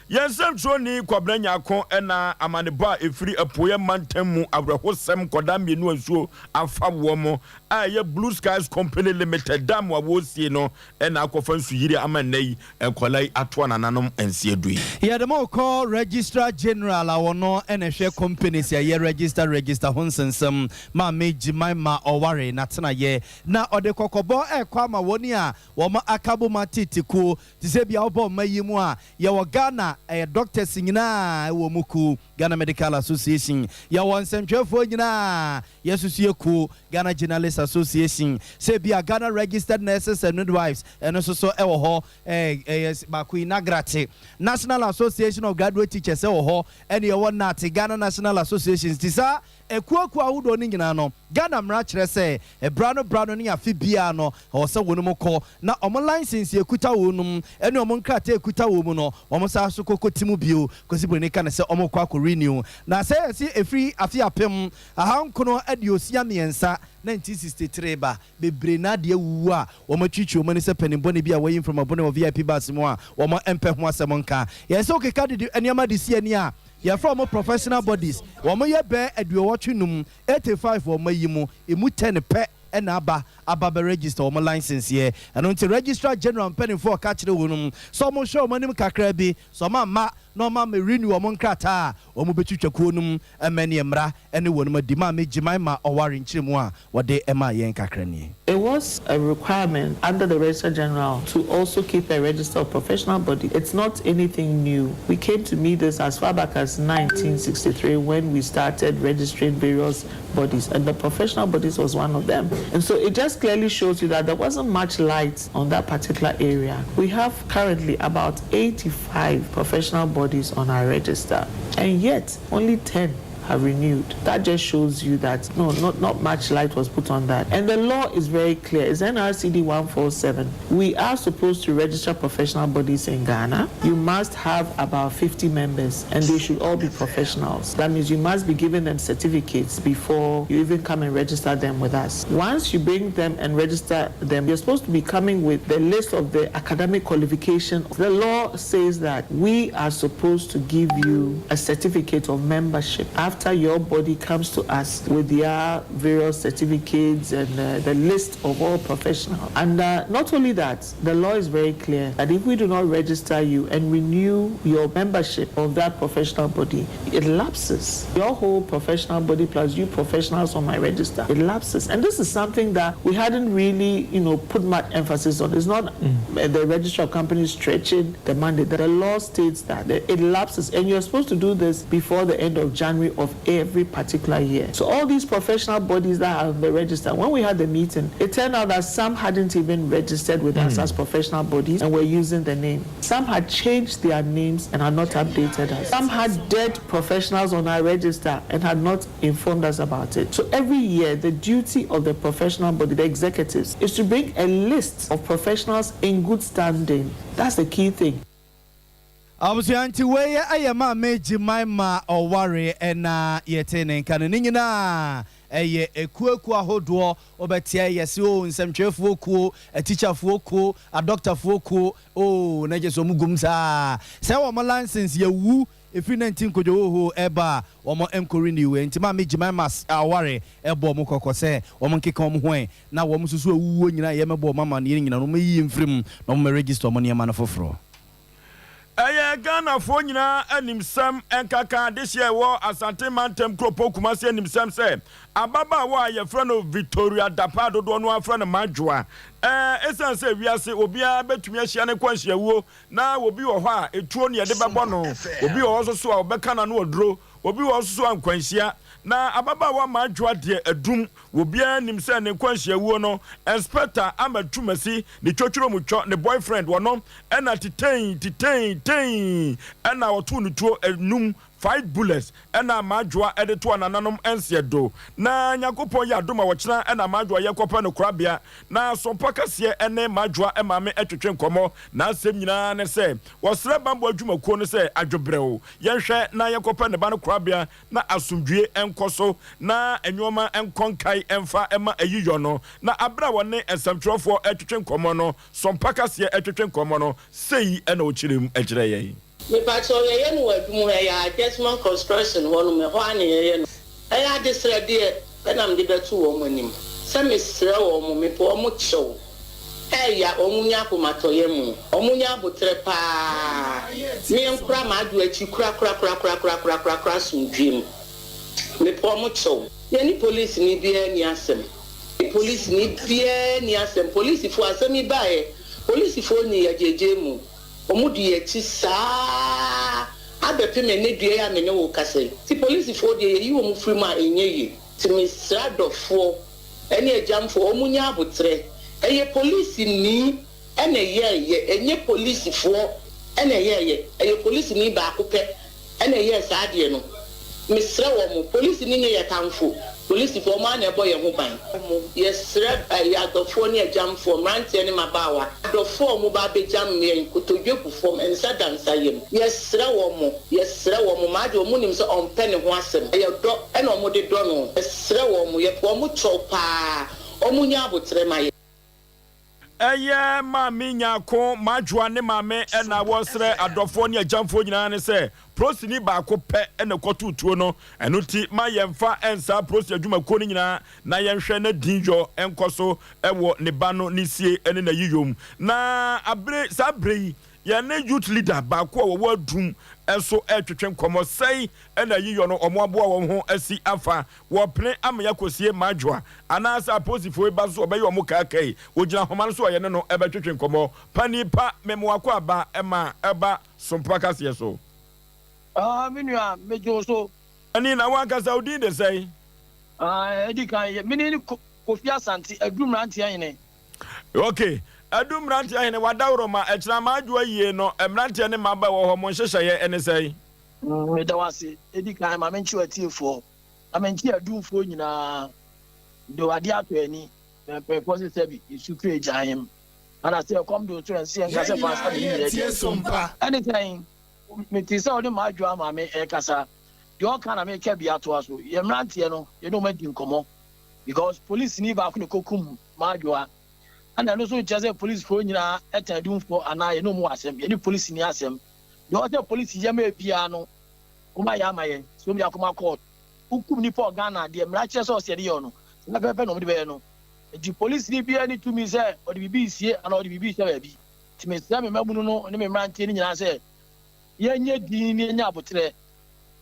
Yɛn nsɛmtwerɛni Kwabena Nyarko na amanebɔ a ɛfiri Apueɛ mantam mu awerɛhosɛm nkwadaa mmienu a nsuo afa wɔn a ɛyɛ Blue Skies Company Limited dam a wɔresie no na akɔfa nsuyiri ama nnɛ yi nkwadaa yi atoa nananom nseɛ du yi. Yɛde mo rekɔ Registrar General a ɔno na ɛhwɛ companies a ɛyɛ register register ho nsɛnsɛm, Maame Jemima Ɔware n'atenayɛ na ɔde kɔkɔbɔ rekɔ ama wɔn a wɔn aka bom atete kuo Te sɛ bia wobɔ ɔma yi mu a, yɛwɔ Ghana ɛyɛ doctors nyinaa ɛwɔ mu kuo, Ghana Medical Association, yɛwɔ nsɛntwerɛfoɔ nyinaa yɛsoso yɛ kuo, Ghana Journalists Association, sɛ bia Ghana Registered Nurses and Midwives ɛno nso so ɛwɔ hɔ, ɛyɛ baako yi NAGRATE, National Association of Graduate Teachers ɛwɔ hɔ, ɛne yɛwɔ NATE, Ghana National Associations, nti saa Akuakuo ahodoɔ no nyinaa no, Ghana mmara kyerɛ sɛ ɛberɛ ano berɛ ano ne afe biara no, ɛwɔ sɛ wɔnom kɔ na wɔn license a ɛkuta wɔnom ne wɔn nkrataa a ɛkuta wɔn mu no, wɔn san so kɔ kɔti mu bio. Kwasi Broni ka no sɛ wɔrekɔ akɔ renew. Na sɛ yɛse ɛfiri afe 1963, 1963 ba, bebree no ara de awuwu a wɔatwitwi wɔn ani sɛ panin bɔne bi a wayi mframa bɔne wɔ VIP bus mu a wɔmpɛ ho asɛm nka. Yɛn sɛ wokeka de nneɛma de si ani a, yɛfrɛ wɔn professional bodies. Wɔyɛ bɛɛ aduowɔtwe num, 85 wɔ ɔma yi mu, emu 10 pɛ na aba aba bɛ register wɔn license yɛ. Ɛno nti Registrar General mpanimfoɔ reka kyerɛ wɔn sɛ wɔnhwɛ wɔn anim kakra bi, sɛ wɔamma na wɔammɛ renew wɔn nkrataa a, wɔbɛtwitwa kuo no mu ma ɛne mmara ne wɔn adi. Maame Jemima Ɔware nkyerɛmu a wɔde maa yɛn kakra nie. It was a requirement under the Registrar General to also keep a register of professional body. It's not anything new. We came to meet this as far back as 1963 when we started registering various bodies, and the professional bodies was one of them. And so it just clearly shows you that there wasn't much light on that particular area. We have currently about 85 professional bodies on our register, and yet only 10 have renewed. That just shows you that no, not, not much light was put on that. And the law is very clear. It's NRCD 147. We are supposed to register professional bodies in Ghana. You must have about 50 members and they should all be professionals. That means you must be giving them certificates before you even come and register them with us. Once you bring them and register them, you're supposed to be coming with the list of the academic qualification. The law says that we are supposed to give you a certificate of membership after your body comes to us with their various certificates and the list of all professionals. And not only that, the law is very clear that if we do not register you and renew your membership of that professional body, it lapses. Your whole professional body plus you professionals on my register, it lapses. And this is something that we hadn't really, put much emphasis on. It's not the registrar of companies stretching the mandate. The law states that it lapses, and you're supposed to do this before the end of January of every particular year. So all these professional bodies that have the register, when we had the meeting, it turned out that some hadn't even registered with us as professional bodies and were using the name. Some had changed their names and had not updated us. Some had dead professionals on our register and had not informed us about it. So every year, the duty of the professional body, the executives, is to bring a list of professionals in good standing. That's the key thing. Abusua, nti wei ɛyɛ Maame Jemima Ɔware ɛna yɛte ne nka no. Ne nyinaa ɛyɛ ekuokuo ahodoɔ wɔbɛteɛ yɛsi o, nsɛmtwerɛfoɔ kuo, atikyafoɔ kuo, adɔktafoɔ kuo o, na gye sɛ ɔmo gum saa sɛ wɔn license yɛwu efiri 19 kodwowoho ɛba a wɔn nkɔ renew. Nti Maame Jemima Ɔware ɛbɔ wɔn kɔkɔ sɛ wɔn nkeka wɔn ho ɛ na wɔn nso so awuo nyinaa yɛmɛbɔ wɔn ama ne nyinaa wɔn yiyi mfiri mu na wɔn register wɔn nneɛma no foforɔ. Ɛyɛ Ghanafoɔ nyinaa animsɛm nkaka adehyeɛ ɛwɔ Asante mantam kuropɔn Kumase animsɛm sɛ ababaawa a yɛfrɛ no Victoria Dapa, dodoɔ no afrɛ no Madwoa. Ɛsiane sɛ wiase obiara bɛtumi ahyia ne kɔ nhyiawuo na obi wɔ hɔ a etuo ne yɛde bɛbɔ no, obi wɔ hɔ nso so a ɔbɛka n'ano aduro, obi wɔ hɔ nso so a nkwanhyia, na ababaawa Madwoa deɛ adum obiara nim sɛ ne nkwanhyiawuo no, Inspector Ama Twumasi ne twotworo mu twɔ ne boyfriend wɔno ɛna titɛn titɛn tɛn ɛna wɔtoo ne tuo enum, five bullets, ɛna Madwoa ɛde to anananom nseɛ do. Na Nyankopɔn yɛ adom a wɔkyena ɛna Madwoa yɛkɔpɛ no korabea na Asompa Kɛseɛ ɛne Madwoa ɛmaame ɛtwetwe nkɔmmɔ. Na asɛm nyinaa ne sɛ wɔsrɛ bambɔ adwumakuo no sɛ adwobrɛw yɛnhwɛ na yɛkɔpɛ ne ba no korabea na asomdwie nkɔ so na nneɛma nkɔ nkae ɛmfa ɛma ayiyɔ no. Na abere a wɔne nsɛmtwerɛfoɔ ɛtwetwe nkɔmmɔ no, Sɔmpa Kaseɛ ɛtwetwe nkɔmmɔ no, sei ɛna ɔkyerɛ mu ɛkyerɛ yɛn. Mepakyɛw, yɛyɛ no wɔ adum, ɛyɛ Adjustment Construction hɔ nom, ɛhɔ a na yɛyɛ no. Ɛyɛ adesrɛdeɛ ɛna mede bɛto wɔn anim sɛ mesrɛ wɔn mo, mepɛ wɔn kyɛw, ɛyà wɔn nya akomatɔyɛ mu, wɔn nya abotrɛ paa ne nkora maa akyi kora kora kora kora kora kora kora kora asomdwe mu. Mepɛ wɔn kyɛw. Yɛne polisi ni biara ni asɛm, polisi ni biara ni asɛm. Polisifoɔ, asɛm yi baeɛ, polisifoɔ ni yɛgyegye mu, wɔn di akyi saa abɛpem ɛne dua yi a me ne wo kasa yi. Ti polisifoɔ deɛ, yɛyi wɔn firi mu a ɛnyɛ yie. Ti mesrɛ adɔfoɔ ɛne agyamfoɔ, wɔn nya abotrɛ. Ɛyɛ polisi ni ɛna ɛyɛ, ɛnyɛ polisifoɔ ɛna ɛyɛ, ɛyɛ polisi ni baako pɛ ɛna ɛyɛ saa adeɛ no. Mesrɛ wɔn mo, polisi ni nyɛ yɛ tamfo, polisifoɔ wɔn ana ɛbɔ yɛn ho ban. Mo yɛsrɛ ɛyɛ adɔfoɔ ne agyamfoɔ, mmeranteɛ ne mmabaawa, adɔfoɔ a wɔn ba abɛgyam yɛn kotodwe gu fam, nsa da nsa yam. Yɛsrɛ wɔn mo, yɛsrɛ wɔn mo. Maa deɛ wɔn nim sɛ ɔmpɛ ne ho asɛm, ɛyɛ dɔ ɛna wɔn de dɔ no. Yɛsrɛ wɔn mo, yɛpɛ wɔn kyɛw paa, wɔn nya abotrɛ ma yɛ. Ɛyɛ Maame Nyako Madwoa ne maame ɛna wɔsrɛ adɔfoɔ ne agyamfoɔ nyinaa ne sɛ prosini baako pɛ ɛna kɔto tuo no. Ɛno ti ma yɛmfa ɛnsaa prosi adwumakuo no nyinaa na yɛnhwɛ na din yɔ ɛnkɔ so ɛwɔ ne ba no ne sie ɛne n'ayiyom. Na abere saa abere yi, yɛne youth leader baako a wɔwɔ Adum ɛnso ɛretwetwe nkɔmmɔ sɛi ɛna ayiyɔ no ɔmo aboa wɔn ho asi afa wɔpene ama yɛakɔsie Madwoa anaasɛ apolisifoɔ yi ba so ɔbɛyɛ ɔmo kaakai. Ogyina homa no so a yɛne no ɛbɛtwetwe nkɔmmɔ. Pani pa, mɛmoakɔ aba ɛma ɛba Sompa Kaseɛ so. Ah, me nua, megye wo so. Ɛni na wankasa wo din de sɛn? Ah, edi kan, me ne Kofi Asante, Adu mmeranteɛ hene. Ok, Adu mmeranteɛ hene, wadaworo ma ɛkyerɛ Madwoa yie no, mmeranteɛ ne mmabaa wɔ hɔ, mo nhyehyɛeɛ ɛne sɛn? Meda wo ase. Edi kan, ma menkye w'atiefoɔ, na menkye adumfoɔ nyinaa. Mede w'adeɛ atɔ ani, na mpanyinfoɔ se sɛbi, nsu firi agya ahem. Ana sɛ ɛkɔm de wo so ɛnse yɛnka sɛ fa nsa ne ne nyinaa di. Ɛne sɛn? Metee sɛ wo ne M'adwoa maame rekasa. Deɛ ɔka na meka bi atoa so. Yɛn mmeranteɛ no, yɛne wɔn adi nkɔmmɔ because polisini baako na ɛkɔkum M'adwoa. Ɛna ɛno nso nkyerɛ sɛ polisifoɔ nyinaa tan adumfoɔ anaa yɛne wɔn wɔ asɛm. Yɛne polisini asɛm. Deɛ ɔwɔ sɛ polisi yɛ ma yɛ biara no, wɔn ayɛ ama yɛn. Sɛ wɔn de akɔma court. Wokum nipa wɔ Ghana a, deɛ mmara kyerɛ sɛ ɔsɛ yɛde yɛ wɔn no, saa pɛpɛɛpɛ na wɔde bɛyɛ no. Nti polisini biara nni tumi sɛ ɔde biribi resie anaa ɔde biribi rehyɛ baabi. Nti mesrɛ me mmabunu no ne me mmeranteɛ no nyinaa sɛ yɛnyɛ dinn na yɛnya aboterɛ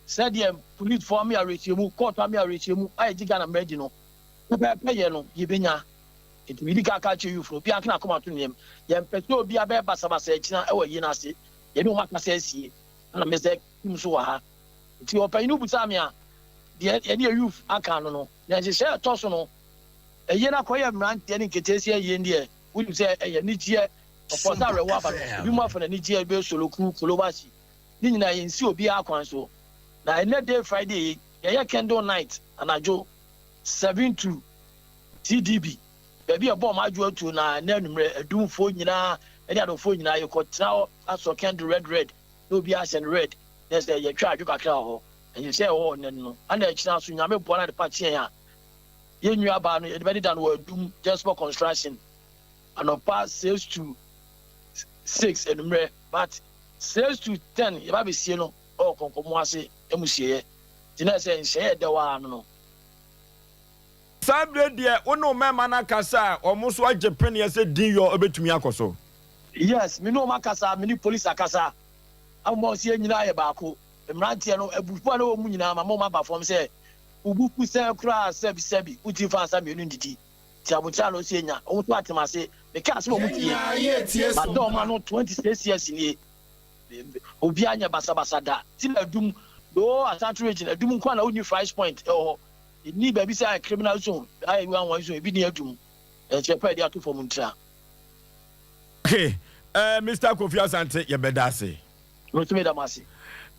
sɛdeɛ polisfoɔ ame awerɛhyɛmu, kɔɔto ame awerɛhyɛmu a yɛgye Ghana mmara di no pɛpɛɛpɛ yɛ no, yɛbɛnya. Nti medi kan ka kyerɛ youth no, obiara nka n'akoma nto ne yam. Yɛmpɛ sɛ obiara bɛyɛ basabasa akyina wɔ ayie no ase. Yɛne wɔn akasa asie, ɛna me sɛ team nso wɔ ha. Nti ɔpanyin no bisaa me a, deɛ yɛne yɛ youth aka ano no, na nhyehyɛe a ɛtɔ so no, ayie no akɔyɛ mmeranteɛ ne nketeesia ayie no deɛ, wonim sɛ ɛyɛ anigyeɛ, ɔpɔ sɛ awerɛhoɔ aba no, ebinom afa no anigyeɛ, ebi soloku, kolobasi, ne nyinaa yɛnsi obiara kwan so. Na ɛnnɛ day Friday yi, yɛyɛ candle night anadwo 7 to TDB, baabi a ɛbɔɔ m'adwo atuo na ɛnnɛ anwummerɛ adumfoɔ nyinaa ne adɔfoɔ nyinaa yɛkɔtena hɔ asɔ candle red red na obiara ahyɛ no red na sɛ yɛtwa adwo kakra wɔ hɔ. Nhyehyɛe a ɛwɔ hɔ nnɛ no no, ana akyiri nso Nyame boa na ade pa kye yɛn a, yɛn nuabaa no yɛde bɛdeda no wɔ Adum Jesmore Construction anɔpa 6 to 6 anwummerɛ but 6 to 10 yɛba abɛsie no wɔ Kɔnkɔmo ase amusieɛ nti na ɛsɛ nhyehyɛe a ɛda hɔ ara no no. Saa berɛ deɛ wo ne wo mmarima no akasa a, wɔn nso agye peneɛ sɛ din yɔ bɛtumi akɔ so? Yes, me ne wɔn akasa, me ne police akasa ama wɔahu sɛ yɛn nyinaa yɛ baako. Mmeranteɛ no, abufuo a na ɛwɔ wɔn mu nyinaa, mama wɔn aba fam sɛ, wo bo fu sɛn koraa a, sɛbi sɛbi, wontumi mfa nsa mmienu ndidi. Nti aboterɛ a na ɔsɛ yɛnya, wɔn nso ate m'ase. Mekaa sɛ wɔn tie. Mada wɔn ano 26 years nie. Obiara nyɛ basabasa da. Nti na Adum, the whole Ashanti region, Adum nko ara na wonni fries point wɔ hɔ. Enni baabi sɛ ayɛ criminal zone, ayɛ one one zone, ebi nni Adum. Ɛnkyerɛ pa a yɛde ato fam ntira. Okay, eh, Mister Kofi Asante, yɛbɛda ase. Me nso meda mo ase.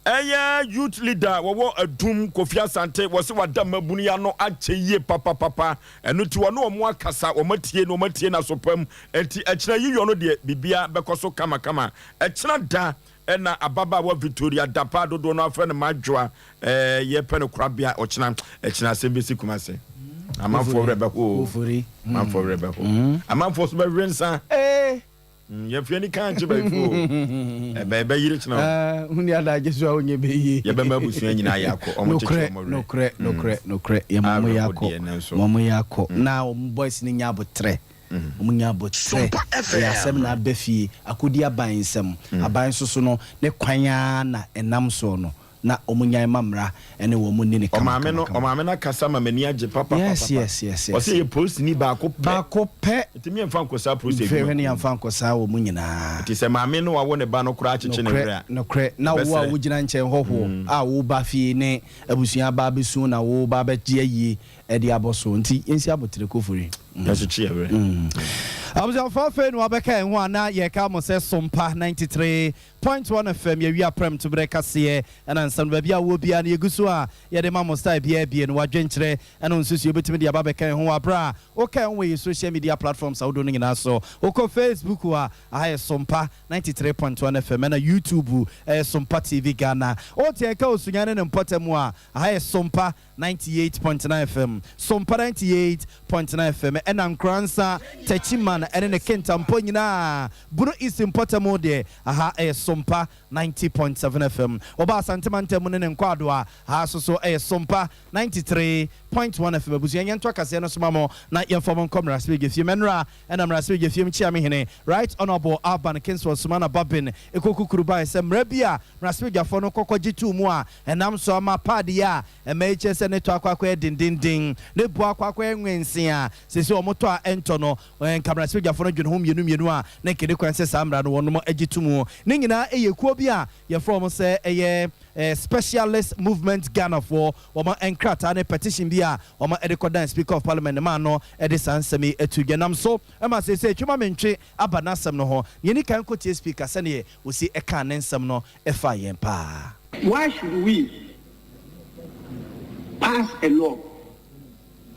Ɛyɛ youth leader a wɔwɔ Adum, Kofi Asante, wɔse wada mmabunu yi ano akyɛ yie papapapa, ɛno nti wɔne wɔn akasa, wɔn atie no, wɔn atie no aso pa mu, ɛnti ɛkyena yiyɔ no deɛ biribiara bɛkɔ so kamakama. Ɛkyena da na ababaawa Victoria Dapaah dodoɔ no afrɛ no Madwoa, ɛɛ yɛpɛ no korabea ɔkyena, ɛkyena asɛm bɛsi Kumase. Amanfoɔ werɛ bɛho o, amanfoɔ werɛ bɛho, amanfoɔ nso bɛwe nsa. Yɛmfa ani ka nkye bayifo o. Ɛbɛ ɛbɛ yere kyena o. Wonni adagye so a wonyɛ bɛ yie. Yɛbɛma abusua nyinaa yɛ akɔ. Ɔmo kyekye ɔmo werɛ. Nokorɛ nokorɛ nokorɛ yɛ ma ɔmo yɛ akɔ. Ma ɔmo yɛ akɔ. Na ɔmo boys no nya abotrɛ. Ɔmo nya abotrɛ. Ɛyɛ asɛm na aba fie. Akodi aban nsam. Aban nso so no ne kwan ara na ɛnam soɔ no. na wɔn nyae ma mmara ne wɔn nni no kama Ɔmaame kama no kama. ɔmaame no akasa ma m'ani agye papa Yes papa yes yes yes. Ɔse yɛ polisini baako pɛ. Baako pɛ. Nti me yɛnfa nkɔ saa polisi Mfɛ adwuma hwɛ ne kuo mu. yɛnfa nkɔ saa wɔn nyinaa. Nti sɛ maame no wawo ne ba no koraa akyekye ne Nokorɛ werɛ a nokorɛ na wo a yɛbɛsrɛ. wogyina nkyɛn hɔhoɔ a woba fie ne abusua aba abɛsu na woba abɛgye ayie de abɔ so nti yɛnsi abotere kofori. Yɛnkyekye yɛn werɛ. Abusuafoɔ afei na wabɛka yɛn ho a na yɛka mo sɛ Sompa 93 Point one FM yɛwie aprɛm to berɛ kaseɛ ɛna nsɛm no baabi a wowɔ biara no yɛgu so a yɛde ma mo style biara abie no wadwenkyerɛ ɛna wo nsusuo wobɛtumi de aba abɛka yɛn ho wɔ aberɛ a woka yɛn ho wɔ yɛn social media platforms ahodoɔ no nyinaa so wokɔ Facebook a aha yɛ Sompa 93.1 FM ɛna YouTube ɛyɛ Sompa TV Ghana wote yɛn ka wɔ Sunyani ne mpɔtam a aha yɛ Sompa 98.9 FM, Sompa 98.9 FM, ɛna Nkoransa, Techiman ɛne ne Kintampo nyinaa, Bono East mpɔtam deɛ, aha ɛyɛ Sompa 90.7 FM. Woba Asante mantam mu ne ne Nkwaado a, aha nso so ɛyɛ Sompa 93.1 FM. Abusua, yɛnto akaseɛ no so ma mo na yɛmfa mo nkɔ Mmarahyɛbadwafie. Mɛnora ɛna Mmarahyɛbadwafie Kyeamehene, Right Honourable Alban Kingsford Sumana Babin ɛkɔkukuru baeɛ sɛ mmara bi a Mmarahyɛbadwafoɔ no kɔkɔgye too mu a ɛnam so ama paadi a ɛma yi kyerɛ sɛ ne tɔ akɔ akɔyɛ dendennden, ne bo akɔ akɔyɛ nwensen a seesei wɔtɔ a ɛntɔ no. Nka mmarahyɛbadwafo no dwene ho mmienu mmienu a na nka ɛni kwan sɛ saa mmara no wɔnom gye to mu. Ne nyinaa yɛ kuo bi a yɛfrɛ wɔn sɛ ɛyɛ Specialist Movement Ghanafoɔ wɔn nkrataa ne petition bi a wɔde kɔdan Speaker of Parliament maa no de saa nsɛm yi to dwa. Nam so ma seesei Twema-Mentwe aba n'asɛm no ho. Nea ɛni kan kɔtie Speaker sɛdeɛ ɔsi kaa ne nsɛm no faa yɛn paa. Why should we pass a law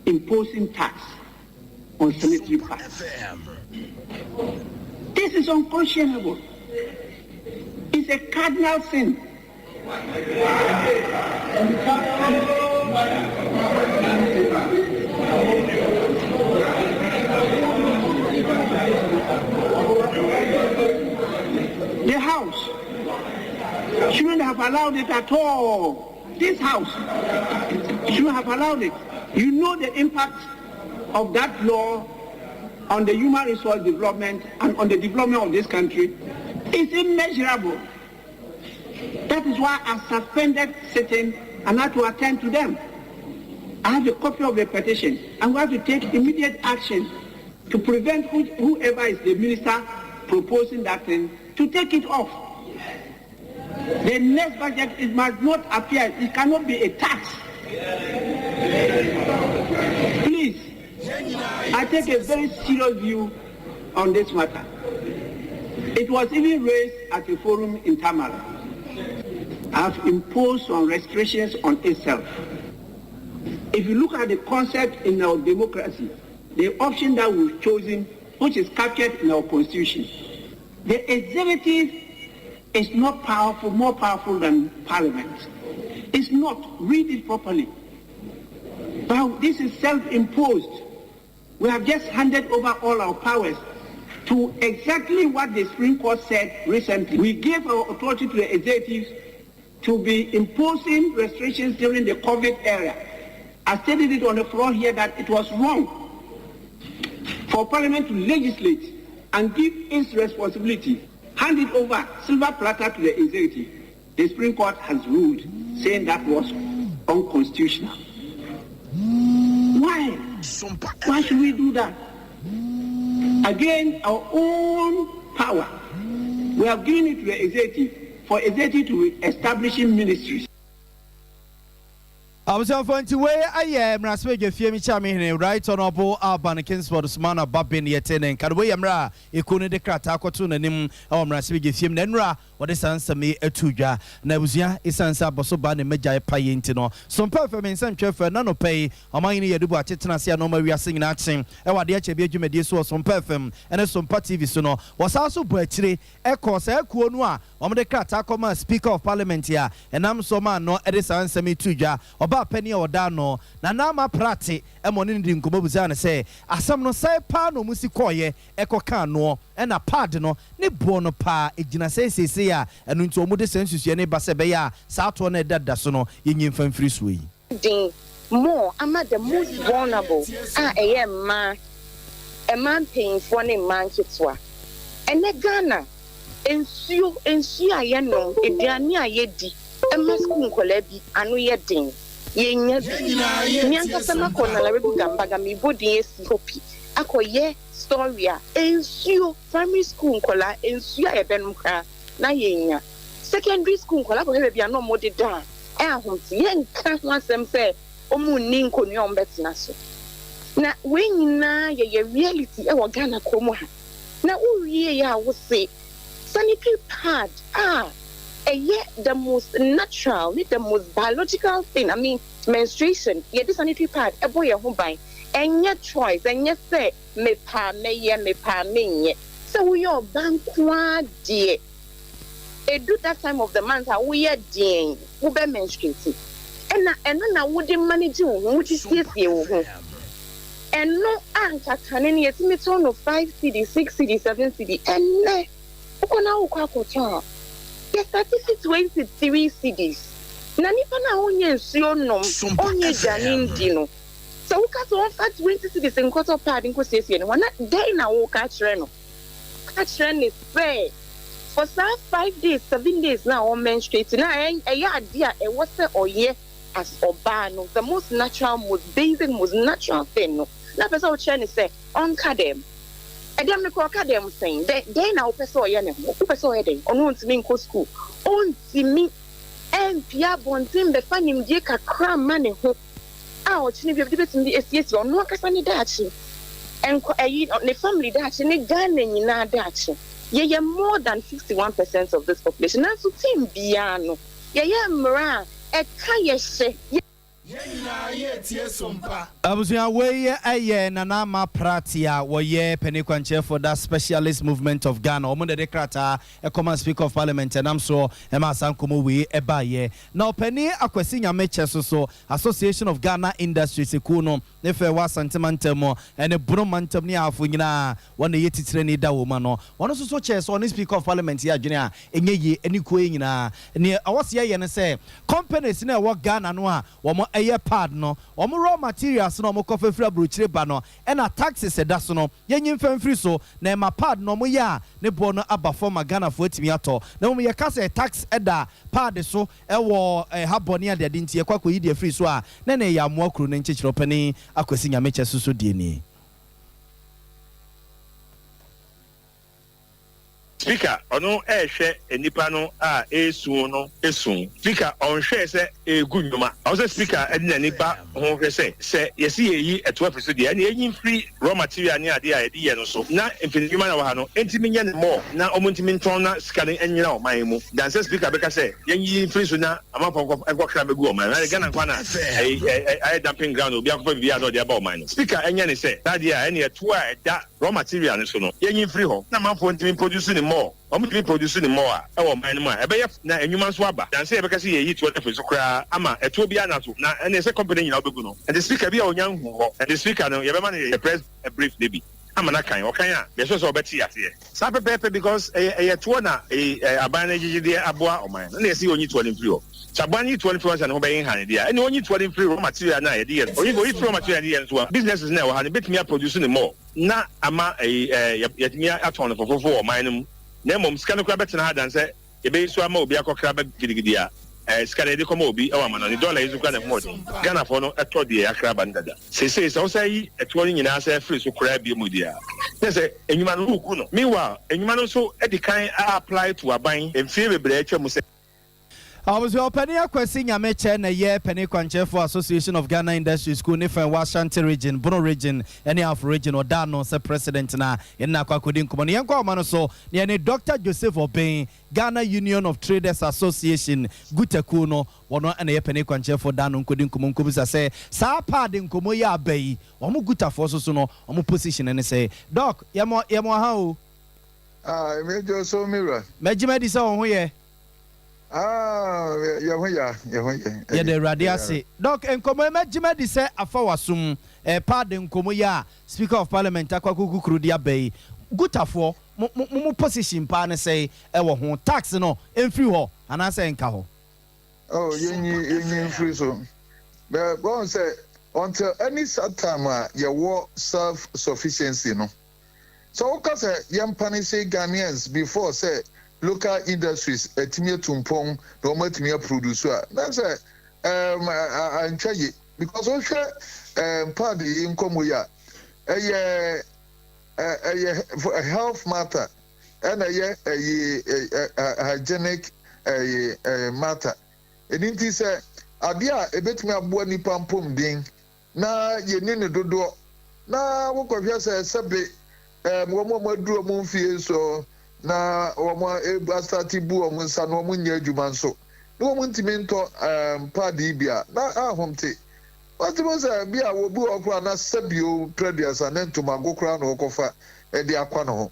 imposing tax on sanitary pads? This is unconscionable. It's a cardinal sin. The house shouldn't have allowed it at all. This house shouldn't have allowed it. You know the impact of that law on the human resource development and on the development of this country. It's immeasurable. That is why I suspended sitting and had to attend to them. I have a copy of the petition and we have to take immediate action to prevent whoever is the minister proposing that thing to take it off. The next budget, it must not appear. It cannot be a tax. Please, I take a very serious view on this matter. It was even raised at a forum in Tamale. Have imposed some restrictions on itself. If you look at the concept in our democracy, the option that we've chosen, which is captured in our constitution, the executive is not powerful, more powerful than parliament. It's not. Read it properly. But this is self-imposed. We have just handed over all our powers to exactly what the Supreme Court said recently. We gave our authority to the executives to be imposing restrictions during the COVID era. I stated it on the floor here that it was wrong for Parliament to legislate and give its responsibility, hand it over, silver platter to the executive. The Supreme Court has ruled, saying that was unconstitutional. Why? Why should we do that? Again, our own power. We have given it to the executive for executive to be establishing ministries. Abusuafoɔ nti wei ayɛ mmarahyɛbadwa fie mi kyɛ hene Right Honourable Alban Kingsford Sumana Bagbin yɛte ne nka no. Wei yɛ mmerɛ a ekuo no de krataa kɔto n'anim wɔ mmarahyɛbadwa fie mu na nnura wɔde saa nsɛm yi atu dwa. Na abusua, ɛsiane sɛ abɔso baa ne mmagya pa yɛ nti no Sompa FM nsɛntwerɛ fɛ na nɔpɛ yi ɔman yi yɛde bu atetena ase a na ɔma wiase nyinaa kye ɛwɔ adeɛ kyɛ bi adwumadie so wɔ Sompa FM ɛne Sompa TV so no, wɔsan so bɔ akyire ɛkɔ saa kuo no a wɔde krataa kɔma Speaker of Parliament a ɛnam so ma no ɛde saa nsɛm yi to dwa. Ɔbaa panyin a ɔda no Nana Ama Prate ɛma ɔne ne di nkɔmmɔ busa no sɛ asɛm no sɛe paa na ɔmu si kɔɔyɛ ɛkɔ kaa noɔ ɛna pad no ne boɔ no paa ɛgyina sɛ seesei a ɛno nti ɔmu de saa nsusua ne ba sɛ ɛbɛyɛ a saa toɔ no ɛda da so no yɛnyi mfa mfiri soɔ yi. Den more ama the most vulnerable a ɛyɛ mmaa, mmaa mpanyinfoɔ ne mmaa nketewa. Ɛnɛ Ghana, nsuo, nsuo a yɛnom, aduane a yɛdi ɛma sukuu nkɔlaa bi ano yɛ den, yɛnya bi. Me ankasa makɔ Nalarigu Gambaga, mebɔ din esi hɔ pi akɔyɛ story a nsuo, primary school nkɔlaa nsuo a yɛbɛnom koraa na yɛnya. Secondary school nkɔlaa akɔhwɛ baabi a na ɔmo deda a ɛyɛ ahomte. Yɛnka ho asɛm sɛ ɔmo nni nkonnwa a ɔmo bɛtena so. Na wei nyinaa yɛyɛ reality ɛwɔ Ghana kurom ha. Na wowie yɛ a wose sanitary pad a ɛyɛ the most natural ne the most biological thing, I mean, menstruation, yɛde sanitary pad ɛbɔ yɛn ho ban. Ɛnyɛ choice, ɛnyɛ sɛ mepaa mɛyɛ, mepaa menyɛ. Sɛ woyɛ ɔba nko deɛ, edu that time of the month a woyɛ deɛn, wobɛ menstruate, ɛna ɛno na wode manage wo ho, wode siesie wo ho. Ɛno anka kane no yɛtumi tɔn no 5 cedi, 6 cedi, 7 cedi. Ɛnnɛ wokɔ na wokɔ akɔtɔ a, yɛstart si 23 cedis. Na nipa no a ɔnyɛ nsuo nom, ɔnyɛ aduane ndi no, sɛ woka sɛ ɔmfa 20 cedis nkɔtɔ pad nkɔsiesie ne ho na dɛn na woka kyerɛ no? Ka kyerɛ ne sɛ for saa 5 days, 7 days na ɔmenstruate na ɛyɛ adeɛ a ɛwɔ sɛ ɔyɛ as ɔbaa no, the most natural, most basic, most natural thing no, na pɛ sɛ ɔkyerɛ ne sɛ ɔnka dɛm ɛdɛm no kora ɔka dɛm sɛn dɛn dɛn na wopɛ sɛ ɔyɛ ne ho? Wopɛ sɛ ɔyɛ dɛn? Ɔno ɔntumi nkɔ school, ɔntumi ɛmpia abɔnten bɛfa nimdie kakra mma ne ho a ɔkyene bi ebi bɛtumi de esiesie ɔno ankasa ne daakye, nkɔ ɛyi ne family daakye ne Ghana nyinaa daakye. Yɛyɛ more than 51% of this population, nanso team biara no Yɛyɛ mmara a ɛka yɛ hyɛ. Yɛn nyinaa yɛretie som pa. Abusua wei yɛ Nana Ama Pratt a wɔyɛ panin kwankyerɛfoɔ da Specialist Movement of Ghana. Wɔn na ɛde krataa kɔmaa Speaker of Parliament ɛnam soɔ maa saa nkɔmmɔ wei baeɛ. Na Ɔpanin Akwasi Nyamekyɛ nso so, Association of Ghana Industries kuo no ne fɛ wɔ Asante mantam mu ne Bono mantam ne Ahafo nyinaa wɔn na ɛyɛ titirani da wɔn ano. Wɔn nso so kyɛɛ sɛ ɔne Speaker of Parliament yɛ adwene a ɛnyɛ yie ne kuo yi nyinaa. Neɛ ɛwɔ sɛ yɛyɛ ne sɛ companies no a ɛwɔ Ghana no a wɔn yɛ pad no, wɔn raw materials no a wɔn kɔfa firi aburokyire ba no ɛna taxes ɛda so no yɛnyi mfa mfiri so na ɛma pad no wɔn yɛ a ne boɔ no aba fam ma Ghanafoɔ atumi atɔ. Na mmom yɛka sɛ tax ɛda pad so Ɛwɔ ha bɔne adeade nti yɛkɔ akɔyi deɛ afiri so a na ɛne ɛyɛ amoa kuro no nkyekyerɛ ɔpanin Akwasi Nyamekyɛ so so deɛ nie. Speaker, ɔno ɛrehwɛ nnipa no a ɛresu no su. Speaker, ɔnhwɛɛ sɛ ɛregu nnwuma. Ɔwɔ sɛ Speaker de n'ani ba ho hwɛ sɛ, sɛ yɛse yɛreyi ɛtoɔ afiri so deɛ, ɛnneɛ yɛnyi mfiri raw material ne adeɛ a yɛde yɛ no so na mfididwuma na ɛwɔ ha no ntumi nyɛ no more na wɔn ntumi ntɔn na sika no nnyina ɔman mu than sɛ speaker bɛka sɛ yɛnyiyi mfiri so na amanfoɔ nkɔ nkɔkra mmɛgu ɔman mu. Ɛne Ghana nkoa na ɛyi ayɛ dumping ground obi akɔfa biribi a na ɔde aba ɔman no. Speaker ɛnyɛ ne sɛ saa deɛ a ɛne ɛtoɔ a ɛda raw material no so no yɛnyi mfiri hɔ na amanfoɔ ntumi mproduce no more. Wɔtumi produce no more a, ɛwɔ ɔman no mu a, ɛbɛyɛ na nnwuma nso aba than sɛ yɛbɛka sɛ yɛreyi toɔ no afiri so koraa ama ɛtoɔ biara nna so na ɛnneɛ sɛ company nyinaa wobɛgu no. Ɛnti speaker bi a ɔnya nhuu hɔ, ɛnti speaker no yɛbɛma no yɛ press brief no bi ama no akan, ɔkan a yɛsure sɛ ɔbɛte aseɛ. Saa pɛpɛɛpɛ because ɛyɛ ɛyɛ toɔ na aban no gyegye deɛ aboa ɔman no ɛna yɛse ɔnyi toɔ no mfiri hɔ. Sɛ aban no yi toɔ no firi hɔ ansa ne ho bɛyɛ nha no deɛ a, ɛnneɛ ɔnyi toɔ no mfiri raw material no a yɛde yɛ no. Ɔyi ɔyi firi raw material no yɛ no nso a, businesses no a ɛwɔ ha no bɛtumi aproduce no more. na ama ɛyi ɛɛ yɛatumi atɔn no fofofo wɔ ɔman no mu, na mmom sika no koraa bɛtena ha dan sɛ yɛbɛyi so ama obi akɔkra ba gidigidi a, ɛɛ sika no yɛde kɔma obi wɔ amanɔne, dɔla yi nso koraa na ɛho ɔden. Ghanafoɔ no tɔ deɛ yɛakra aba no dada. Seesei sɛ wosan yi ɛtoɔ no nyinaa san firi so koraa bio mu deɛ a, na sɛ nnwuma no wogu no. Meanwhile, nnwuma no nso adi kan a apply to aban mfeɛ bebree a atwa mu sɛ. Abusua Ɔpanin Akwasi Nyamekyɛ na ɛyɛ Panin Kwankyerɛfoɔ Association of Ghana Industries kuo ne fa ɛwɔ Ashanti Region, Bono Region ne Ahafo Region. Ɔda ano sɛ President na yɛne no akɔ akɔdi nkɔmmɔ no. Yɛnkɔ ahoma no so na yɛne Doctor Joseph Obeng, Ghana Union of Traders Association, GUTA kuo no, wɔno na ɛyɛ Panin Kwankyerɛfoɔ da ano nkɔdi nkɔmmɔ nkɔbisa sɛ saa paade nkɔmmɔ yi a aba yi, wɔn GUTAfoɔ nso so no, wɔn position ne sɛn. Doc, yɛma yɛma wo ha o. Ah, Major so me wura. Mɛgye madi sɛ wo ho yɛ. Ah, yɛ ho yɛ, yɛ ho yɛ. Yɛda Awurade ase. Doc, nkɔmmɔ yi mɛgye madi sɛ afa w'asom. Eh, paa de nkɔmmɔ yi a Speaker of Parliament akɔ akɔkukuru de aba yi, Gutafoɔ, mo, mo, mo position paa ne sɛn wɔ ho? Tax no, ɛmfiri hɔ anaasɛ ɛnka hɔ? Oh, yɛnyi, yɛnyi mfiri so. Bɛ, wɔn sɛ, until any such time a yɛwɔ self-sufficiency no, Sɛ woka sɛ yɛn punishe Ghanaians before sɛ local industries atumi atu mpɔn na wɔn atumi aproduce a, na sɛ um, antwa ye. Because wohwɛ um, pad yi nkɔmmɔ yi a, ɛyɛ ɛyɛ health matter ɛna ɛyɛ ɛyɛ hygienic ɛyɛ matter. Ɛno nti sɛ adeɛ a ɛbɛtumi aboa nipa mpɔmuden na yɛnni no dodoɔ, na wokɔhwɛ sɛ sɛbe ɛɛm wɔn a wɔaduru wɔn mfie so na wɔn asate bu wɔn nsa na wɔn nyɛ adwuma nso na wɔn ntumi ntɔ ɛɛm paadi yi bi a, na ahomte. Wɔte mu sɛ bi a obi wɔ hɔ koraa na sɛbio mprɛduasa ne ntomago koraa na ɔkɔfa de akwa ne ho.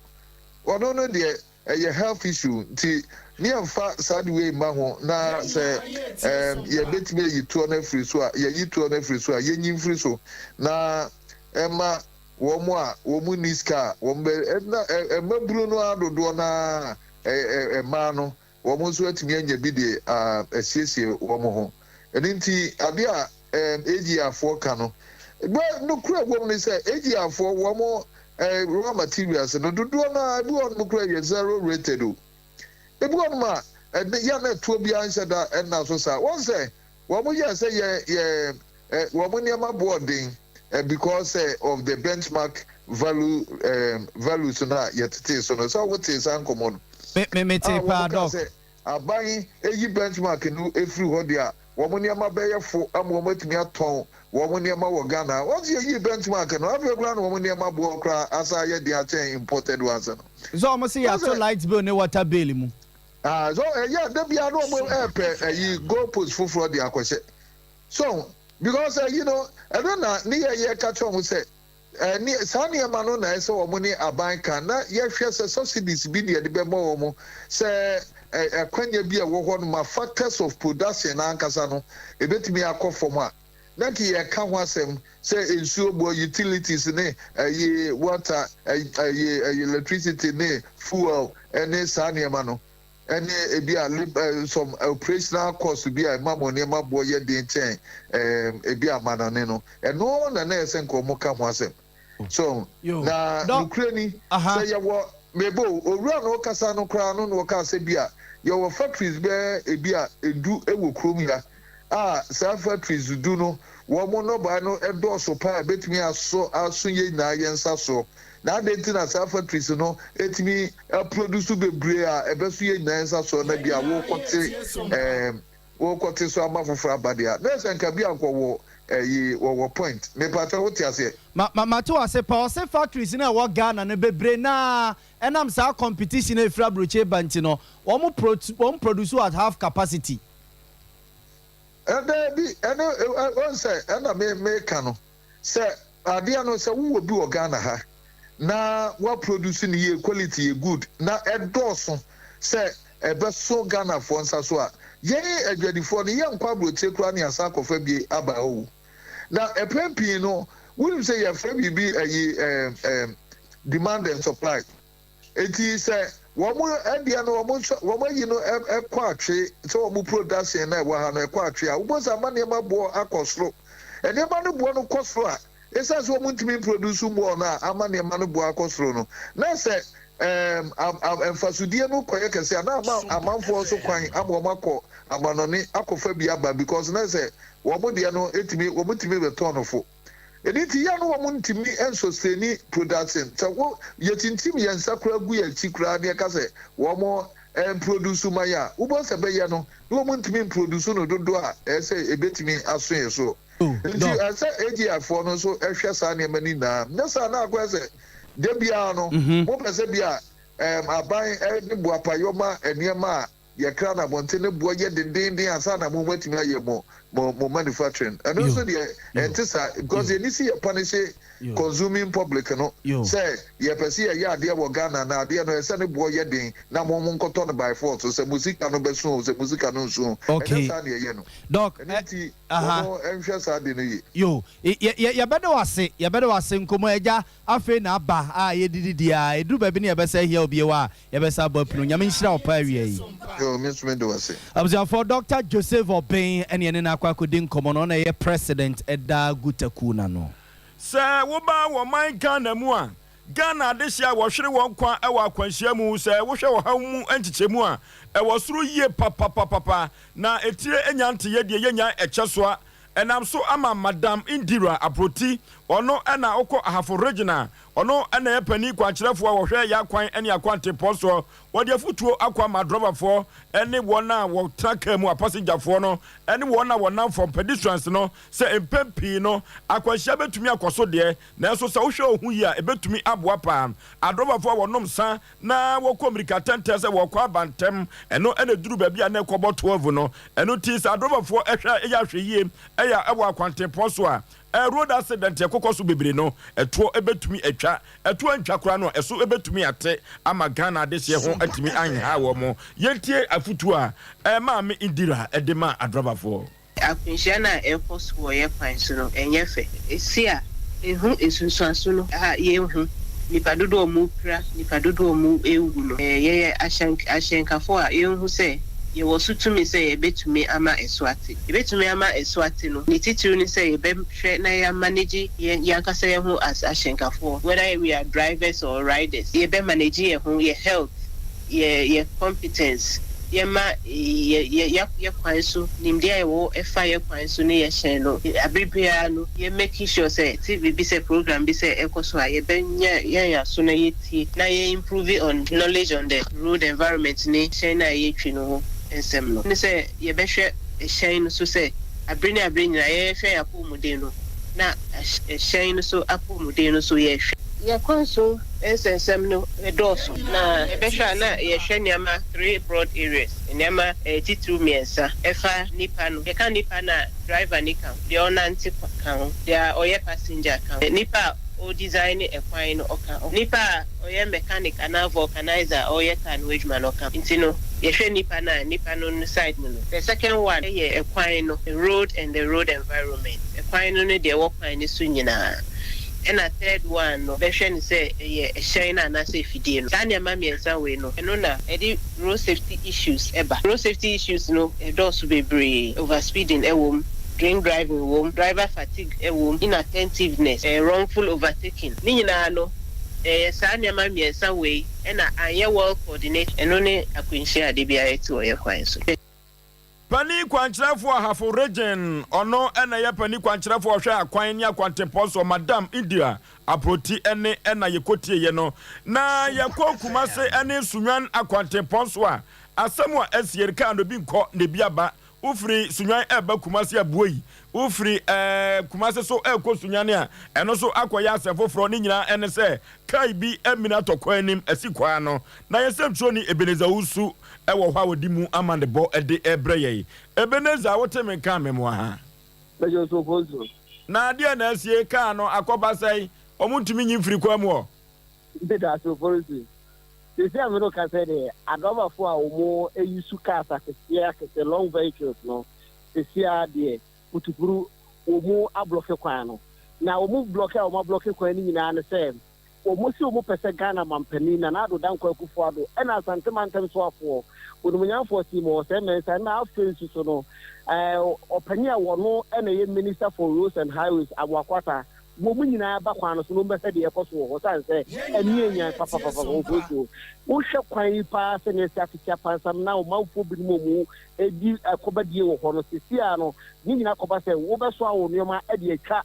Ɔno no deɛ Ɛyɛ health issue nti ne yɛnfa saa de wei mma ho na sɛ ɛɛm yɛbɛtumi ayi toɔ no afiri so a yɛyi toɔ no afiri so a yɛnyi mfiri so na ɛma wɔn a wɔn nni sika a wɔn bɛ na mmabunu no ara dodoɔ no ara ɛ mmaa no wɔn nso atumi anya bi de asiesie wɔn ho. Ɛno nti adeɛ a ɛɛm AGR foɔ ka no bɛ nokorɛ wɔ mu ne sɛ AGR foɔ wɔn Eh, raw materials no dodoɔ no ara ebi wɔ hɔnom koraa yɛ zero rated o. Ebi wɔ hɔnom a ɛne yɛ na ɛtoɔ biara nhyɛ da ɛnna so saa. Wɔn sɛ wɔn yɛ sɛ yɛ yɛ eh, wɔn nneɛma boɔ den eh, because eh, of the benchmark value eh, values no a yɛtetee so no. Sɛ wotee saa nkɔmmɔ no. Me me me A tee wɔn paa kaa doc. sɛ Aban yi benchmark no firi hɔ deɛ a, wɔn nneɛma bɛyɛ fo ama wɔn atumi atɔn wɔn nneɛma wɔ Ghana ha. Once yɛyii benchmark no, afei koraa na wɔn nneɛma boɔ koraa asan ayɛ den akyɛn imported ones no. Sɛ wɔn se Wohu yɛato sɛ. light bill ne water bill mu. Ah, so ɛyɛ da biara na wɔn ɛɛpɛ ɛyi goal post foforɔ de akɔhyɛ. So because ɛyi no ɛno na ne yɛ yɛ ka kyerɛ wɔn sɛ ɛne saa nneɛma no na ɛsɛ wɔn ne aban ka na yɛhwɛ sɛ subsidies bi na yɛde bɛma wɔn sɛ ɛkwanya bi a ɛwɔ hɔ no ma factors of production ankasa no ebetumi akɔ fam a na nka yɛka ho asɛm sɛ nsuo boɔ, utilities ne ɛyi water, ɛyi ɛyi electricity ne fuel ɛne saa nneɛma no ɛne ebi a some operational cost bi a ɛma mo nneɛma boɔ yɛ den kyɛn ebi amanane no. Ɛno na na ɛsɛ nka ɔmo ka ho asɛm so na nukuri ni sɛ yɛwɔ mebo owura na ɔkasa no koraa no na ɔka sɛ bi a yɛwɔ factories bɛɛ ebi a edu ɛwɔ kurom ya a saa factories du no wɔn mo nnɔbae no ɛdɔɔso paa ebetumi aso aso yɛn nyinaa yɛn nsa soɔ na adi nti na saa factories no etumi produce bebree a ɛbɛso yɛn nyinaa nsa soɔ na bi a wɔrekɔte wɔrekɔte so ama foforɔ aba deɛ na ɛsɛ nka bi a nkɔwɔ ɛyi wɔwɔ point mepatɛ wote aseɛ. Ma ma mate wase pa ɔse factories no a ɛwɔ Ghana no bebree naa ɛnam saa competition a ɛfiri aburokyire ba nti no wɔn pro wɔn produce at half capacity. Ɛdaabi ɛno ɔn sɛ ɛna me meka no sɛ adeɛ no sɛ wowɔ bi wɔ Ghana ha na wa produce no yie, quality yɛ good na ɛdɔɔso sɛ ɛbɛso Ghanafoɔ nsa so a, yɛn adwadifoɔ no yɛnkɔ aburokyire koraa ne asan akɔfa bi aba hɔ o. Na ɛpɛn pii no wonim sɛ yɛfrɛ biribi ɛyi ɛɛ ɛɛ demand and supply. Eti sɛ wɔn ɛdeɛ no wɔn nso wɔn ayi no ɛkɔ atwe sɛ wɔn production na ɛwɔ ha no ɛkɔ atwe a, wobɔ sɛ ama nneɛma boɔ akɔ soro. Nneɛma no boɔ no kɔ soro a, ɛsiane sɛ wɔn ntumi produce more no a ama nneɛma no boɔ akɔ soro no, na sɛ mfasodie no kɔyɛ kɛse a, na ama amanfoɔ nso kwan ama wɔn akɔ amanɔne akɔfa bi aba because na sɛ wɔn deɛ no etumi wɔn tumi bɛtɔn no fo. Ɛni nti yɛn no wɔn ntumi nsustain production sɛ wo yɛtintim yɛn nsa koraa gu yɛn akyi koraa ne yɛka sɛ wɔn mproduce ma yɛ a, wobɔ sɛ bɛyɛ no na wɔn ntumi mproduce no dodoɔ a ɛyɛ sɛ ebetumi aso yɛ so. Nti ɛsɛ AGI foɔ no nso ɛhwɛ saa nneɛma no nyinaa. Nyɛ saa na akɔyɛ sɛ da biara no mopɛ sɛ bi a aban ɛde boapayɔ ma nneɛma a yɛkra no abɔnten ne boɔ yɛ dendenden ansa na mo matumi ayɛ mo manufacturing. Ɛno nso deɛ ɛnte saa because yɛni si yɛ punish consuming public no sɛ yɛpɛ sɛ yɛyɛ adeɛ wɔ Ghana na adeɛ no ɛsɛ ne boɔ yɛ den na mo nkɔtɔ no by force sɛ mo sika no bɛso o, sɛ mo sika no nso o. Ɛnyɛ saa na yɛyɛ no. Doc. Ɛno nti wɔn nhwɛ saa de no yie. Yo, yɛbɛda wo ase, yɛbɛda wo ase. Nkɔmmɔ agya afei na aba a yɛdididi a ɛduru baabi ne yɛbɛsɛ ahia obi wɔ a yɛbɛsa abɔ apunu. Nyame nhyira wo paa awia yi. Yo, me nso meda wo ase. Abusuafoɔ, Dr. Joseph Obeng ɛne ɛne no akɔ akɔdi nkɔmmɔ no, ɔna ɛyɛ president ɛda Gutakuo no ano. Sɛ woba wɔ man Ghana mu a, Ghana adehye a wɔhwere wɔn nkwa wɔ akwanhyia mu, sɛ wohwɛ ɔhaw mu nkyekyɛmu a, ɛwɔ soro yie papapapapa. Na etire nya nteyɛ deɛ yɛnya ɛkyɛ so a, ɛnam so ama Madam Indira Aproti, ɔno na ɔkɔ Ahafo Regional, ɔno na ɛyɛ panin kwankyerɛfoɔ a wɔhwɛ yɛn akwan ne akwantempɔn soɔ. Wɔde afotuo akɔ ama adrɔbafoɔ ne wɔn a wɔtena kaa mu, apasengyafoɔ no ne wɔn a wɔnam fam, pedestrians, no sɛ mpɛn pii no akwanhyia bɛtumi akɔ so deɛ, nanso sɛ wohwɛ wo ho yie a, ɛbɛtumi aboa paa. Adrɔbafoɔ a wɔnom nsa na wɔkɔ mmirika tɛntɛn sɛ wɔrekɔ aba ntɛm, ɛno na ɛduru baabi a na ɛkɔbɔ 12 no. Ɛno nti sɛ adrɔbafoɔ hwɛ a, ɛyɛ ahwɛyie ɛyɛ wɔ akwantempɔn so a, road accident ɛkokɔ so bebree no, ɛtoɔ bɛtumi atwa. Ɛtoɔ antwa koraa no a, ɛso bɛtumi ate ama Ghana adehyeɛ ho atumi anha wɔn. Yɛntie afotuo a Maame Indira de maa adrɔbafoɔ. Akwanhyia no a ɛrekɔ so wɔ yɛn kwan so no, ɛnyɛ fɛ. Esi a, ehu nsunsuanso no a yɛrehu, nnipa dodoɔ a wɔrepira, nnipa dodoɔ a wɔrewu no, yɛyɛ ahyɛnkafo a yɛnhu sɛ yɛwɔ so tumi sɛ yɛbɛtumi ama ɛso ate. Yɛbɛtumi ama ɛso ate no, ne titiriw ne sɛ yɛbɛhwɛ na yɛamanegye yɛn ankasa yɛn ho as ahyɛnkafoɔ, whether we are drivers or riders, yɛbɛmanegye yɛn ho, yɛn health, yɛ yɛ competence, yɛma yɛ yɛ yɛ kwan so nimdeɛ a yɛwɔ ɛfa yɛ kwan so ne yɛ hyɛn no. Abere biara no yɛ making sure sɛ te biribi sɛ program bi sɛ ɛkɔ so a, yɛbɛnya yɛn aso na yɛtie na yɛ improve on knowledge on the road environment ne hyɛn no a yɛtwi no ho nsɛm no, ne sɛ yɛbɛhwɛ hyɛn no so sɛ abere ne abere nyinaa yɛhwɛ yɛn apɔwmuden no na hyɛn no so apɔwmuden no so yɛhwɛ. Yɛn kwan so nsɛnsɛm no dɔɔso, na yɛbɛhwɛ a na yɛhwɛ nneɛma three broad areas, nneɛma titiriw mmiɛnsa, ɛfa nipa no, yɛka nipa no a, driver no ka ho, deɛ ɔnante ka ho, deɛ ɔyɛ passenger ka ho, nipa a ɔredesign ɛkwan no ɔka ho, nipa a ɔyɛ mechanic anaa vulcanizer a ɔreyɛ car no ho adwuma no ɔka ho. Nti no yɛhwɛ nipa no a, nipa no no side mu no. The second one yɛ ɛkwan no, road and the road environment, ɛkwan no ne deɛ ɛwɔ kwan no so nyinaa. Ɛna third one no bɛhwɛ no sɛ ɛyɛ ɛhyɛn no anaasɛ afidie no. Saa nneɛma mmiɛnsa wei no, ɛno na ɛde road safety issues ba. Road safety issues no ɛdɔɔso bebree, over speeding ɛwɔ mu, drink driving wɔ mu, driver fatigue ɛwɔ mu, inattentiveness, wrongful overtaking. Ne nyinaa no ɛyɛ saa nneɛma mmiɛnsa wei ɛna anyɛ well coordinated. Ɛno ne akwanhyia a da biara yɛte wɔ yɛn kwan so. Panin kwankyerɛfoɔ Ahafo Region, ɔno na ɛyɛ panin kwankyerɛfoɔ ɔhwɛ akwan ne akwantempɔn soɔ, Madam Indira Aproti ne na yɛkɔtieeɛ no. Na yɛkɔ Kumase ne Sunyani akwantempɔn so a, asɛm a asie no, kaa no bi nkɔ na ebi aba. Wofiri Sunyani reba Kumase a, buei. Wofiri Kumase so rekɔ Sunyani a, ɛno nso akɔyɛ asɛm foforɔ. Ne nyinaa ne sɛ, kaa bi amini atɔ kwan anim asi kwan ano. Na yɛn sɛmtwerɛni Ebenezer Owusu wɔ hɔ a ɔde mu amanebɔ de rebrɛ yɛn. Ebenezer, wote me nka a, memoa ha. Mɛgye so Ofosu. Na deɛn na asie? Kaa no akɔba sɛn? Wɔntumi nyi mfiri kwan mu hɔ. Medase Ofosu. Seesei a me ne wo kasa yi deɛ, adrɔbafoɔ a wɔn use cars akɛseɛ akɛseɛ, long vehicles no, seesei ara deɛ, putupuru, wɔn ablɔke kwan no. Na wɔn blɔke a wɔn ablɔke kwan no nyinaa ne sɛ, Wɔn se wɔn pɛ sɛ Ghana manpanin Nana Addo Dankwa Akufo Addo ɛna Asante mantam soafoɔ Onimuonyamfoɔ Seymour Osei Mensah ɛna afei nso so no ɔpanin a wɔno ɛna ɛyɛ Minister for Roads and Highways Amoako Attah wɔn nyinaa ba kwan no so na wɔn bɛhwɛ deɛ ɛkɔ so wɔ hɔ sane sɛ ɛne anyan papapapa wɔ hɔ. Wohwɛ kwan yi paa sɛnea ɛsi atete apansam na ɔmanfoɔ binom a wɔn ɛdi ɛkɔbadie wɔ hɔ no seesei ara no ne nyinaa kɔba sɛ wobɛsoa wo nneɛma de atwa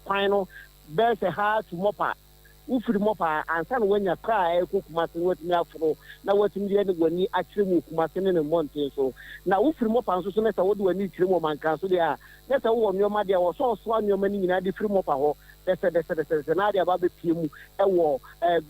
kwan no bɛyɛ sɛ ha to Mɔpa. Wofiri Mɔpa a, ansa na woanya kaa a ɛrekɔ Kumase no woatumi aforo na woatumi de w'ani akyerɛ mu wɔ Kumase ne ne mmɔnten so. Na wofiri Mɔpa nso so na sɛ wode w'ani rekyerɛ mu wɔ Mankan so deɛ a, na sɛ wowɔ nneɛma deɛ a, ɛwɔ sɛ ɔsoa nneɛma no nyinaa de firi Mɔpa hɔ dɛsɛdɛsɛdɛsɛdɛsɛ na ade aba abɛpue mu wɔ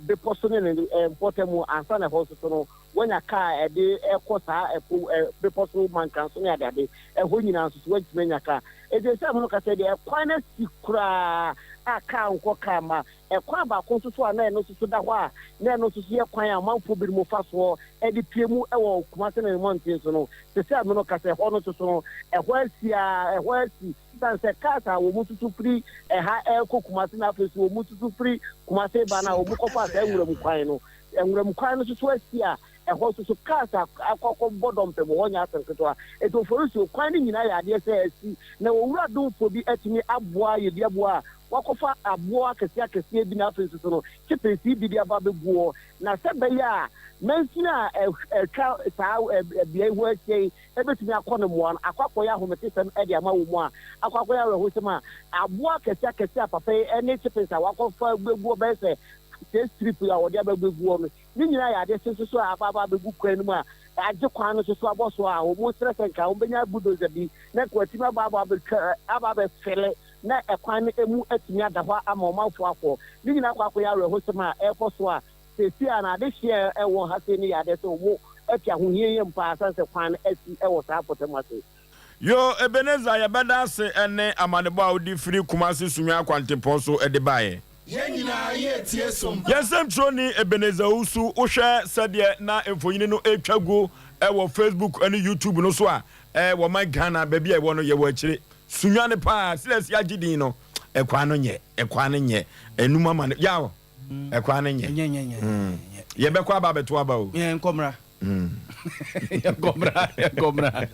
bepɔ so ne ne mpɔtam ansa na ɛhɔ nso so no woanya kaa a ɛde rekɔ saa ɛpo bepɔ so Mankan so ne adeade. Ɛhɔ nyinaa nso so woantumi anya kaa. Enti ɛsɛ sɛ moka sɛ deɛ ɛkwan no asi koraa a kaa nkɔ kaa mma. Ɛkwan baako nso so a na ɛno nso so da hɔ a na ɛno nso so yɛ kwan a ɔmanfoɔ binom fa soɔ de pue mu wɔ Kumase ne ne mmɔnten so no, seesei a me no ka sɛ ɛhɔ no nso so no, ɛhɔ asi ara, ɛhɔ asi. Esiane sɛ cars a wɔn nso so firi ɛha rekɔ Kumase na afei nso wɔn nso so firi Kumase reba no a wɔkɔfaa saa nwuram kwan no, nwuram kwan no nso so asi a Ɛhɔ nso so, cars a akɔ akɔbɔ dɔmpem wɔ hɔ nyɛ asɛm ketewa. Enti Oforisuo, kwan no nyinaa yɛ adeɛ sɛ asi, na Owura Domfoɔ bi atumi aboa ayɛ bi aboa a wakɔfa aboɔ akɛseɛ akɛseɛ bi na afei nso so no kyepesii bi de aba abɛgu hɔ, na sɛ ɛbɛyɛ a mansini a atwa saa beaɛ yi ho ahyia yi bɛtumi akɔ no mmoa no akɔ akɔyɛ ahometesɛm de ama wɔn a akɔ akɔyɛ awerɛhosɛm a aboɔ akɛseɛ akɛseɛ a papa yi ne kyepes a wakɔfa agu hɔ bɛyɛ sɛ sɛ strip a wɔde aba abɛgu hɔ no. Ne nyinaa yɛ ade nso so a aba aba abɛgu kwan no mu a agye kwan no nso so abɔ so a wɔsrɛ sɛ nka wɔbɛnya bulldozer bi na nka wɔatumi aba aba abɛtwa aba abɛfele na ɛkwan no emu atumi ada hɔ ama ɔmanfoɔ akɔ. Ne nyinaa akɔ akɔyɛ awerɛhosɛm a ɛrekɔ so a seesei a na adehyeɛ a ɛwɔ ha sei no yɛ adeɛ sɛ wɔn ati ahohiahia mu paa sane sɛ kwan no asi wɔ saa mpɔtam ase. Yoo Ebenezer yɛbɛda ase ne amanebɔ a wode firi Kumasi Sunyani akwantempɔn so de baeɛ. Yɛn nyinaa yɛretie som pa. Yɛn sɛmtwerɛni Ebenezer Owusu, wohwɛ sɛdeɛ na mfonini no retwa gu wɔ Facebook ne YouTube no so a, wɔ man Ghana baabi a yɛwɔ no yɛwɔ akyire. Sunyani paa, sɛdeɛ asi agye din no, ɛkwan no nyɛ, ɛkwan no nyɛ, ɛnum ama no, yaw, ɛkwan no nyɛ. Yɛbɛkɔ aba abɛto aba o. Yɛnkɔ mmra. Yɛnkɔ mmra, yɛnkɔ mmra.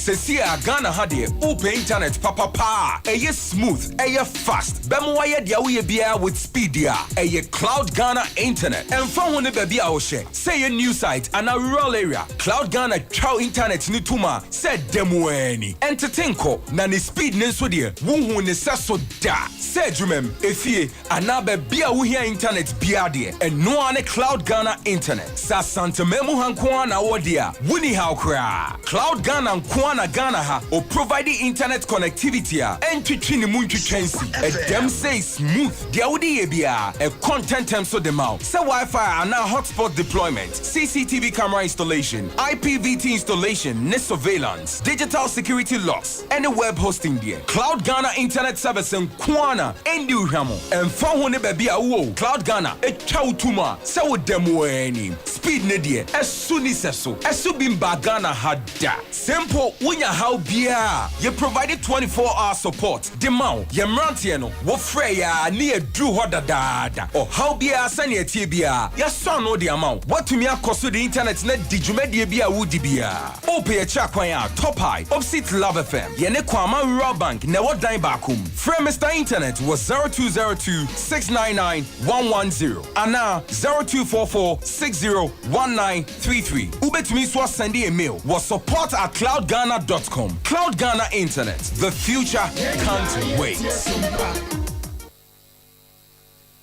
Sesie a Ghana ha deɛ wopɛ internet papa paa a ɛyɛ smooth, ɛyɛ fast, bɛma wayɛ deɛ woyɛ biara with speed deɛ a, ɛyɛ Cloud Ghana Internet. Ɛmfa ho ne baabi a wohyɛ, sɛ ɛyɛ new site anaa rural area, Cloud Ghana twa wo internet no tom a sɛ da mu ara ni. Ɛntete nkɔ, na ne speed no nso deɛ wonhuu ne sɛso da. Sɛ adwumam, efie, Anaa baabi a wohia intanɛt biara deɛ, ɛno ara ne Cloud Ghana Internet. Sɛ Asanteman mu ha nko ara na wowɔ deɛ a, wonni haw koraa. Cloud Ghana nko ara na. na Ghana ha o provide internet connectivity a ɛntwitwi ne mu ntwitwa nsi. Ɛdɛm sei smooth. Deɛ wode yɛ biara, ɛkɔ ntɛntɛm so de ma wo. Sɛ Wi-Fi anaa hotspot deployment, CCTV camera installation, IPVT installation ne surveillance, digital security locks, ɛne web hosting deɛ, Cloud Ghana Internet Service nko ara na ɛndi wo hwammɔ. Ɛmfa ho ne baabi a wowɔ o, Cloud Ghana twa wo tom a sɛ woda mu ara ni. Speed no deɛ, ɛso nni sɛso. Ɛso bi mbaa Ghana ha da. Sɛ mpo wonya haw biara a, yɛ provide 24 hour support de ma wo. Yɛn mmeranteɛ no, wofrɛ yɛ a ne yɛduru hɔ dadaada. Ɔhaw biara sɛnea ɛteɛ biara, yɛasɔ ano de ama wo. Woatumi akɔ so de internet no adi dwumadie bi a woredi biara. Wopɛ yɛn akyiri akwan a, Top High, opposite Love FM. Yɛne Kwama Rural Bank na ɛwɔ dan baako mu. Frɛ Mister Internet wɔ 0202 699 110 anaa 0244 60 1933. Wobɛtumi nso asɛnde yɛn mail wɔ support at cloudghana dot com. Cloud Ghana Internet, the future can't wait.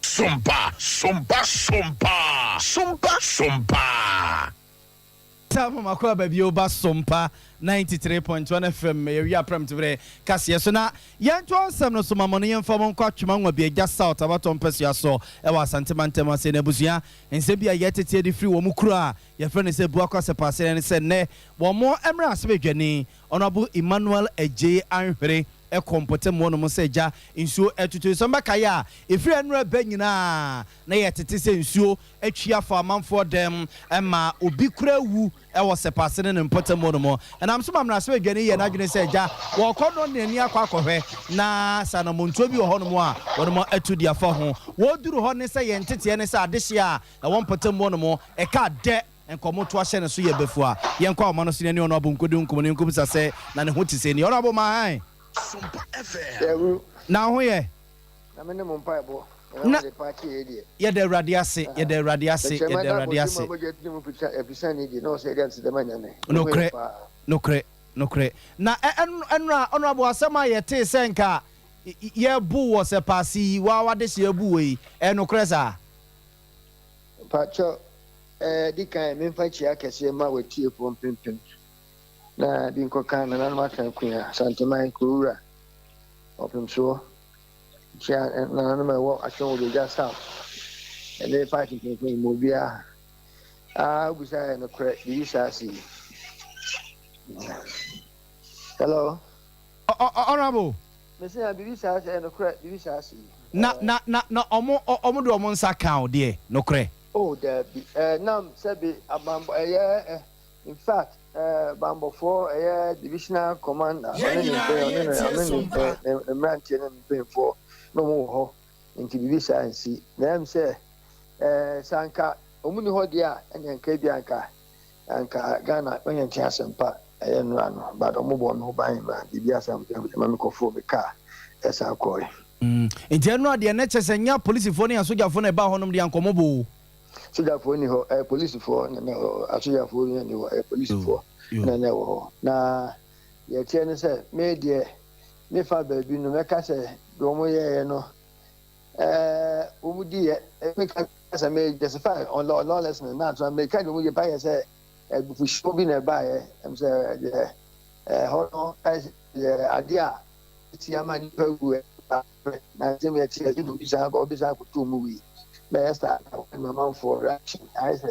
Sompa, sompa, sompa, sompa, sompa. Tam makɔ aba bio ba Sompa 93.1 FM yɛwie aprɛmteberɛ kaseɛ so na yɛntoa nsɛm no so ma mo no yɛmfa mo nkɔ Atwema Nwabiagya South abatoɔ mpɛsoa so wɔ Asante mantam ase na abusua nsɛm bi a yɛtete de firi wɔn kuro a yɛfrɛ no sɛ Buakɔ Asɛpase ne sɛ nnɛ wɔn mmarahyɛbadwani Honourable Emmanuel Adjei Anhwere kɔ mpɔtam hɔnom sɛ gya nsuo ɛtoto nsɛm bɛkaeɛ a ɛfiri ɛnora bɛ nyinaa na yɛtete sɛ nsuo atwi afa amanfoɔ dɛm ma obi koraa awu wɔ sɛpase ne ne mpɔtam hɔ nom. Ɛnam so ma mmarahyɛbadwani yɛɛ n'adwene sɛ agya wɔrekɔ no ne ani akɔ akɔhwɛ na sɛ anammɔntuo bi wɔ hɔ nom a wɔnom atu de afa ho. Wɔreduru hɔ ne sɛ yɛn nteteɛ ne sɛ adehyeɛ a ɛwɔ mpɔtam hɔ nom ɛka dɛ nkɔmmɔ to ahyɛ ne so yɛ bafua. Yɛnkɔ ahoma no so ne ɛne Ɔnoabo nkɔdi nkɔmmɔ na yɛnkɔbisa sɛ na ne ho te sɛn ni. Ɔnoabo Mahan! Na wo ho yɛ? Na me ne mo mpaebɔ Na yɛda Awurade ase, yɛda Awurade ase, yɛda Awurade ase. Nokorɛ, nokorɛ, nokorɛ. Na ɛnora, Honourable, asɛm a yɛtee sɛ nka yɛbu wɔ sɛ paase yi, waa w'adehyeɛ abu wɔ yi, ɛyɛ nokorɛ saa? Mpakyɛ, ɛɛ, di kan memfa nkyia kɛseɛ ma w'atiefoɔ mpempem na bi nkɔka nananom aka akua, Asanteman, Kurowura, Ɔpemsoɔ. Nkyia nananom a ɛwɔ Atwom Odogya South ɛne party mpanyinfoɔ yi mu obiara a wobisa yɛ nokorɛ biribi saa si. Hello. Honorable. Mese ya biribi saa si ɛyɛ nokorɛ biribi saa si. Na na na na ɔmo ɔmo de ɔmo nsa ka o deɛ nokorɛ. Oh daabi ɛɛ nam sɛbi abanbɔ ɛyɛ ɛ in fact. Banbɔfoɔ ɛyɛ divisional commander ɔne ne mpɛn ɔne ne ɔne ne ne mmeranteɛ ne ne mpanyinfoɔ na wɔn wɔ hɔ nti biribi saa nsi na ɛm sɛ ɛɛ sɛ anka wɔn ni hɔ deɛ a ɛna nka ebi anka anka Ghana wɔnyɛ nte asɛmpa ɛyɛ nnora no but wɔn bɔ wɔn ho ban ma biribi asɛm ɛma mi kɔforo mi kaa ɛsan kɔɛ. Nti ɛnora deɛ na kyɛ sɛ nyɛ apolisifoɔ ne asogyafoɔ na ɛbaa hɔnom deɛ anka wɔn bɔ o. Sogyafoɔ nni hɔ, ɛyɛ polisifoɔ na na ɛwɔ hɔ. Asogyafoɔ no nni hɔ, ɛyɛ polisifoɔ na na ɛwɔ hɔ. Na deɛ ɛteɛ ne sɛ, me deɛ, me fa baabi no, mɛka sɛ deɛ wɔn yɛeɛ no, ɛɛ wɔn diiɛ. Meka sɛ me justify on lawlessness na ato meka deɛ wɔn yɛ pa yɛ sɛ abufuhyew bi na ɛbaeɛ. Ɛm sɛ deɛ ɛhɔ no yɛ adeɛ a ɛti ama nnipa wu. Na nsɛm yɛ teɛ sɛ obi san obi san koto mu wei na ɛyɛ saa na wɔn amanfoɔ reaction ayɛ sɛ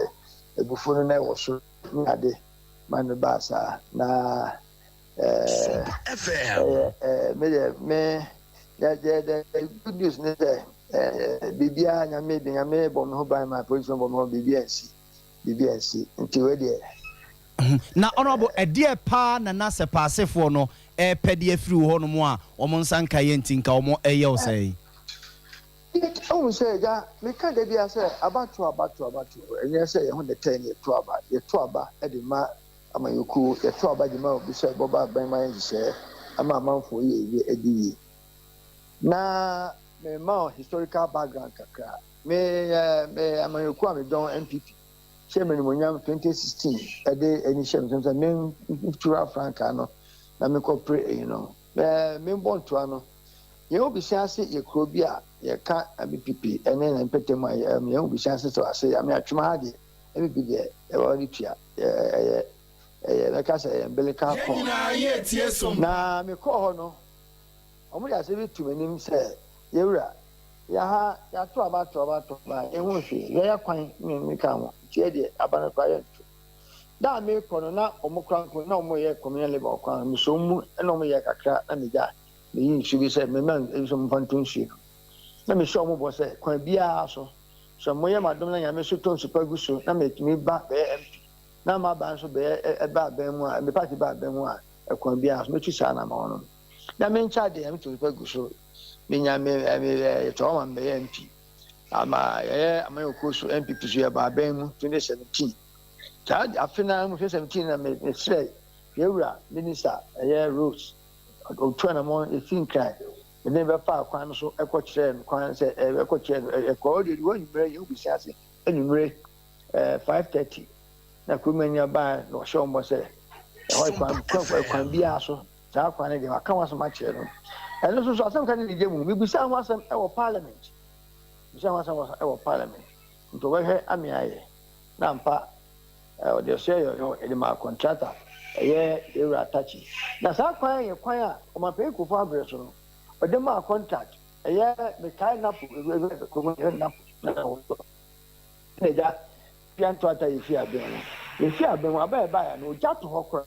abufuo no na ɛwɔ so ne ade ma no baa saa na ɛɛ ɛyɛ ɛɛ me deɛ me yɛ yɛ the good news ne sɛ ɛɛ biribiara nyame bi nyame bɔ me ho ban ma polisi bɔ me ho biribiara nsi biribiara nsi nti wei deɛ. Na honourable ɛdeɛ paa na na sɛ paasefoɔ no ɛɛpɛ de afiri wo hɔ nom a wɔn nsa nka yɛ nti nka wɔn ɛɛyɛ wo sɛn? Wohu sɛ agya, meka da biara sɛ abatoɔ abatoɔ abatoɔ, ɛnyɛ sɛ yɛn ho na ɛtɛn na yɛto aba, yɛto aba de ma amanyɔkuo, yɛto aba de ma obi sɛ ɔbɛba aban mu ayɛ nhyehyɛeɛ ama amanfoɔ yie adi yie. Na mema wo historical background kakra, me me amanyɔkuo a medɔn NPP, hyɛɛ me animuonyam 2016 de ani hyɛɛ me nsam sɛ mentura frankaa no na menkɔpere eyi no. Mebɔ ntoa no, yɛn obisia ase yɛ kuro bi a yɛka Abipipi ne ne mpɛtɛ mu a yɛn obisia ase sɛ ase ame atwema ha deɛ Abipi deɛ ɛwɔ ne tua ɛyɛ. Ɛyɛ mɛka sɛ ɛyɛ umbilical cord. Na mekɔɔ hɔ no, wɔde asɛm bi to m'anim sɛ, Yɛwura, yɛ ha yɛato aba ato aba ato aba a, yɛnhu hwee, yɛyɛ kwan ne mmirika ho, nti yɛ deɛ aba no koraa yɛnto. Da a merekɔ no, na wɔn koraa mpo na wɔyɛ communal labour wɔ kwan ho, mesɔ wɔn mu na wɔyɛ kakra na megya, meyi nsuo bi sɛ memma nso momfa nto nsuo no mu. Na mehyɛ wɔn bɔ sɛ kwan biara so, sɛ wɔyɛ m'adom na Nyame so tɔ nsu pa gu so na metumi ba bɛyɛ MP na m'aba nso bɛyɛ ɛba aban mu a, me party ba aban mu a, ɛkwan biara so mɛtu saa anamɔn no. Na menkyɛ adeɛ, Nyame tɔ nsu pa gu so, menya me me yɛtɔ hɔ ma mebɛyɛ MP. Ama yɛyɛ amanyɔkuo so NPP so yɛba aban mu 2017. Saa afe no ara mu 2017 na mesrɛ yɛwura minister ɛyɛ Rose ɔtu anamɔn ɛsi Nkran mede no bɛfaa kwan no so kɔkyerɛɛ no kwan sɛ ɛkɔkyerɛɛ no ɛkɔɔ hɔ deɛ hɔ anwummerɛ yɛn bisa ase anwummerɛ 5:30 na kurom ani baa na ɔhyɛ wɔn bɔ sɛ ɛhɔ kwan kwan kwan biara so saa kwan no deɛ waka ho asɛm akyerɛ no. Ɛno nso so asɛm ka ne gye mu mebisa ho asɛm ɛwɔ parliament, bisa ho asɛm ɛwɔ parliament nti wɔbɛhwɛ ame ayɛ na ampa ɔde ɔsɛ yɛ yɛ de ma contractor ɛyɛ Ewura Takyi. Na saa kwan yɛ kwan a ɔmanpanyin Kufuor abere so no ɔde maa contract ɛyɛ mekae Napo ewura kurom ɛyɛ Napo na ɛwɔ so na ɛgya pia ntoata yɛ fi abɛn mu yɛ fi abɛn mu aba ɛba yɛ no ogya to hɔ koraa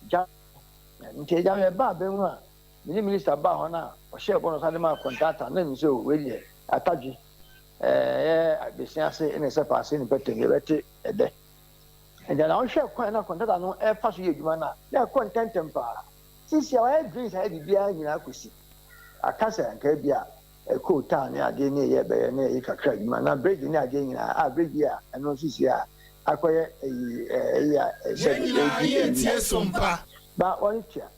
gya nti ɛgya yɛ ba abɛn mu a mene minister baa hɔ no a ɔhyɛɛ bɔ no ɔsan de maa contractor na nim sɛ o wei deɛ atadwe ɛyɛ besia ase ne sɛ paase ne pɛtɛm yɛbɛte ɛdɛ. Nti na wohwɛ kwan na kɔntata no ɛfa so yɛ adwuma no a, na ɛkɔ ntɛntɛm paa. Sisi a wayɛ drinks ayɛ biribiara nyinaa kɔsi aka sɛ anka bi a ɛkɔɔ taa ne adeɛ ne ɛyɛ bɛyɛ ne ɛyɛ kakra adwuma na bridge ne adeɛ nyinaa a bridge yi a ɛno sisi a akɔyɛ ɛyi ɛyi a ɛsɛ Yɛn nyinaa ɛdi yɛ ɛyi tie sompa. Ba wɔn tua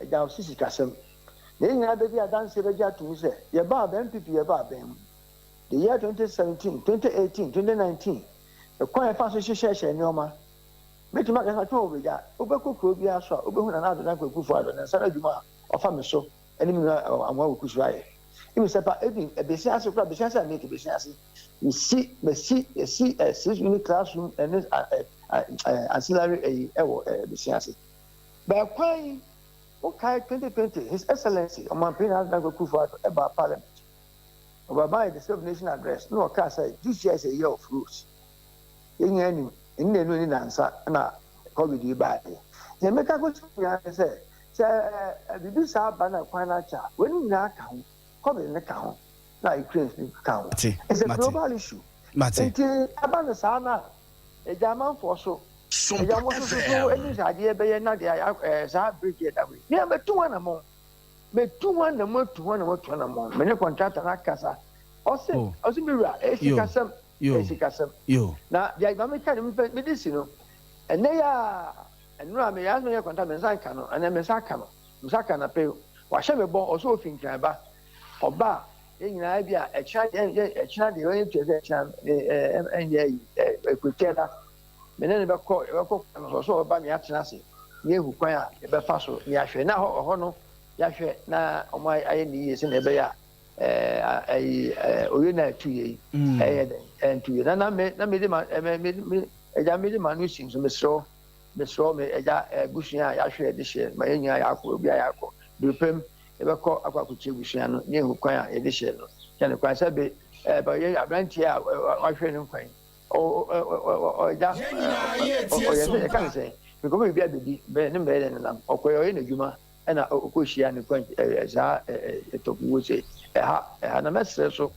ɛgya sisi kasɛm na yɛn nyinaa bɛdi adanseɛ bɛgye atum sɛ yɛbaa bɛn NPP yɛbaa bɛn mu the year 2017, 2018, 2019 ɛkwan a yɛfa so hyehyɛhyɛ nneɛma. Mɛtumi aka sɛ atwe wɔ bɛgya wobɛkɔ kuro biara so a wobɛhu Nana Addo Dankwa Akufo Addo ne nsa no adwuma a ɔfa me so ne me nua Amoah Wuku so ayɛ. Even sɛ pa even ɛbɛsi ase koraa bɛsi ase a meke bɛsi ase mesi mesi yɛsi six unit classroom ɛne ancillary ɛyi ɛwɔ bɛsi ase. Bɛɛkwan yi wokae 2020 His Excellency Ɔmanpanyin Nana Addo Dankwa Akufo Addo ɛbaa parliament Ɔbaa yɛ the State of Nation Address na ɔkaa sɛ this year is a year of roads. Yɛn nyinaa nim nna enu ne nansa na covid yi baeɛ. Nea meka kɔsi nyinaa ne sɛ sɛ biribi saa ba na kwan no akyɛ a, wei no nyinaa ka ho. Covid no ka ho na Ukraine nso ka ho. Mate, It's a mate, global issue. mate. Nti ɛba no saa no a, agya amanfoɔ so, agya Sompa wɔn nso so so FM. ani sɛ adeɛ bɛyɛ na deɛ ɛɛ saa bridge yɛ da hɔ yi. Nea mɛtu ho anammɔn. Metu ho anammɔn atu ho anammɔn atu ho anammɔn. Me ne kɔntrata no akasa. Ɔse, Oh. ɔse me wura, ɛyɛ Yo. sikasɛm, Yo. ɛyɛ sikasɛm. Yo. Na deɛ ma meka no mepɛ mede si no, ɛnnɛ yi ara, nnora meyɛ asɛ meyɛ kɔntrata me nsa nka no, ɛnnɛ me nsa aka no, me nsa aka no pɛ, wahyɛ me bɔ, ɔse ofi Nkran ba, ɔba a, yɛn nyinaa ebi a ɛkyena deɛ, yɛ, ɛkyena deɛ, yɛn tua sɛ ɛkyena, ɛ, ɛ, ɛnyɛ ayi, ɛ, ɛkurotia da. Me ne no bɛkɔ, yɛbɛkɔ kwan no so, ɔsɛ ɔbɛba na yɛatena ase na yɛahu kwan a yɛbɛfa so na yɛahwɛ. Na hɔ, ɛhɔ no, yɛahwɛ na wɔn ayɛ no yie sɛnea ɛbɛyɛ a ɛɛ ayi ɛɛ oye na ɛtu yie yi mm. ɛyɛ dɛ ɛntu yie. Na na me na me de ma ɛmɛ me me ɛgya me de ma no si nso mesrɛ mesrɛ me ɛgya ɛbusua a yɛahwɛ yɛde hyɛ ma yɛn nyinaa yɛakɔ obi a yɛakɔ durupɛm yɛbɛkɔ akɔ akɔkyɛ abusua no ne ehu kwan a yɛde hyɛ no kyɛ no kwan sɛ be ɛɛ bɛyɛ aberanteɛ a wahwɛ no nkwan. Ɔda ɔyɛ sɛ yɛka ne sɛ mekɔpɛ biribi abɛdi bɛyɛ ne mbɛyɛ dɛ nenam ɔkɔyɛ ɔyɛ n'adwuma ɛna ɔkɔhyia ne kwan saa ɛtɔkuo sɛ ɛha ɛha na mɛsrɛ so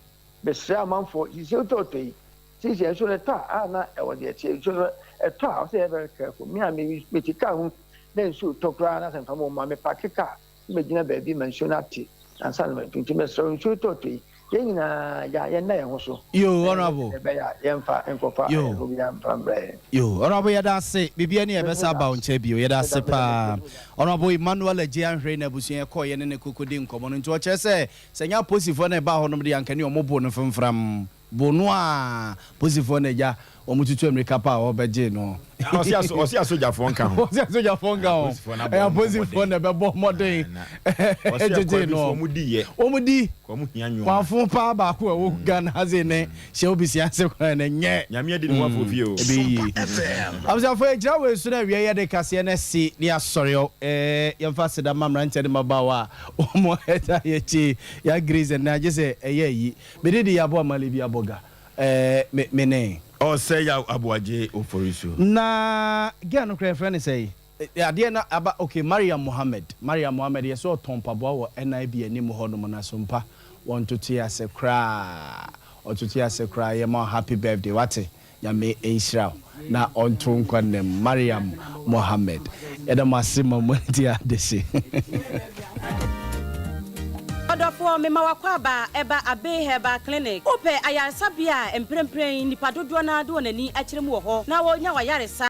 mesrɛ amanfoɔ sisi wotɔ ɔtɔ yi sisi nso no ɛtɔ a a na ɛwɔ deɛ ɛteɛ nso no ɛtɔ a ɔsɛ yɛ very careful me a mete kaa ho na nsuo tɔ koraa na sɛ mfa mo ma mepake kaa mɛgyina baabi ma nsuo no ate ansa na matu nti mesrɛ wo nsuo tɔtɔ yi yɛn nyinaa gya yɛnna yɛn ho so Yoo honourable. Ɛbɛyɛ a yɛmfa nkɔfa Yoo. ayɛfo biara mfa mbrɛ yɛn. Yoo honourable yɛda ase biribiara ni a yɛbɛsa aba wo nkyɛn bio yɛda ase paa Honourable Emmanuel Adjei Anhwere na abusua yɛkɔɔ yɛne no kɔkɔdi nkɔmmɔ no nti ɔkyerɛ sɛ sɛ ɛnyɛ aposifoɔ na ɛbaa hɔnom deɛ anka ne ɔmo bo no fomfram bo no a posifoɔ na agya. wɔn tutu mmirika pa a wɔbɛgye no. Ɔsi aso ɔsi asogyafoɔ nka ho. Ɔsi asogyafoɔ nka ho. Ɛyɛ apolisifoɔ na ɛbɛbɔ mmɔden ɛgyegye no. Wɔn di yɛ. Wɔn di. Wɔn hia nneɛma. Kwanfo paa baako a ɛwɔ Ghana ha se ne hyɛ obi si ase kwan na nyɛ. Nyame adi ne ho afɔ fie o. Ebe yie. Abusuafoɔ yɛgyina wei so na awia yɛde kaseɛ no asi ne asɔre ɛɛ yɛmfa aseda ma mmeranteɛ ne mmabaawa a wɔn ɛta yɛkyi yɛ grace ɛnɛ agye sɛ ɛyɛ ayi. Mede di yɛ aboa male bi abɔga. Ɛɛ me me ne. Ɔsɛ yaw aboagye oforisu. Na girl no koraa yɛfrɛ no sɛn? Adeɛ no aba ok Mariam Mohammed Mariam Mohammed yɛsɛ ɔtɔn mpaboa wɔ NIB anim hɔ nom na so mpa wɔntotoe ase koraa ɔtotoe ase koraa yɛma wo happy birthday wate Nyame nhyira wo na ɔnto nkwa nna mu Mariam Mohammed yɛda mo ase ma mo adi adehye. Ɔdɔfoɔ, mema w'akwaaba ɛba Abbey Herbal Clinic. Wopɛ ayaresabea a mprempren nnipa dodoɔ no ara de wɔn ani akyerɛ mu wɔ hɔ na wɔnya w'ayaresa.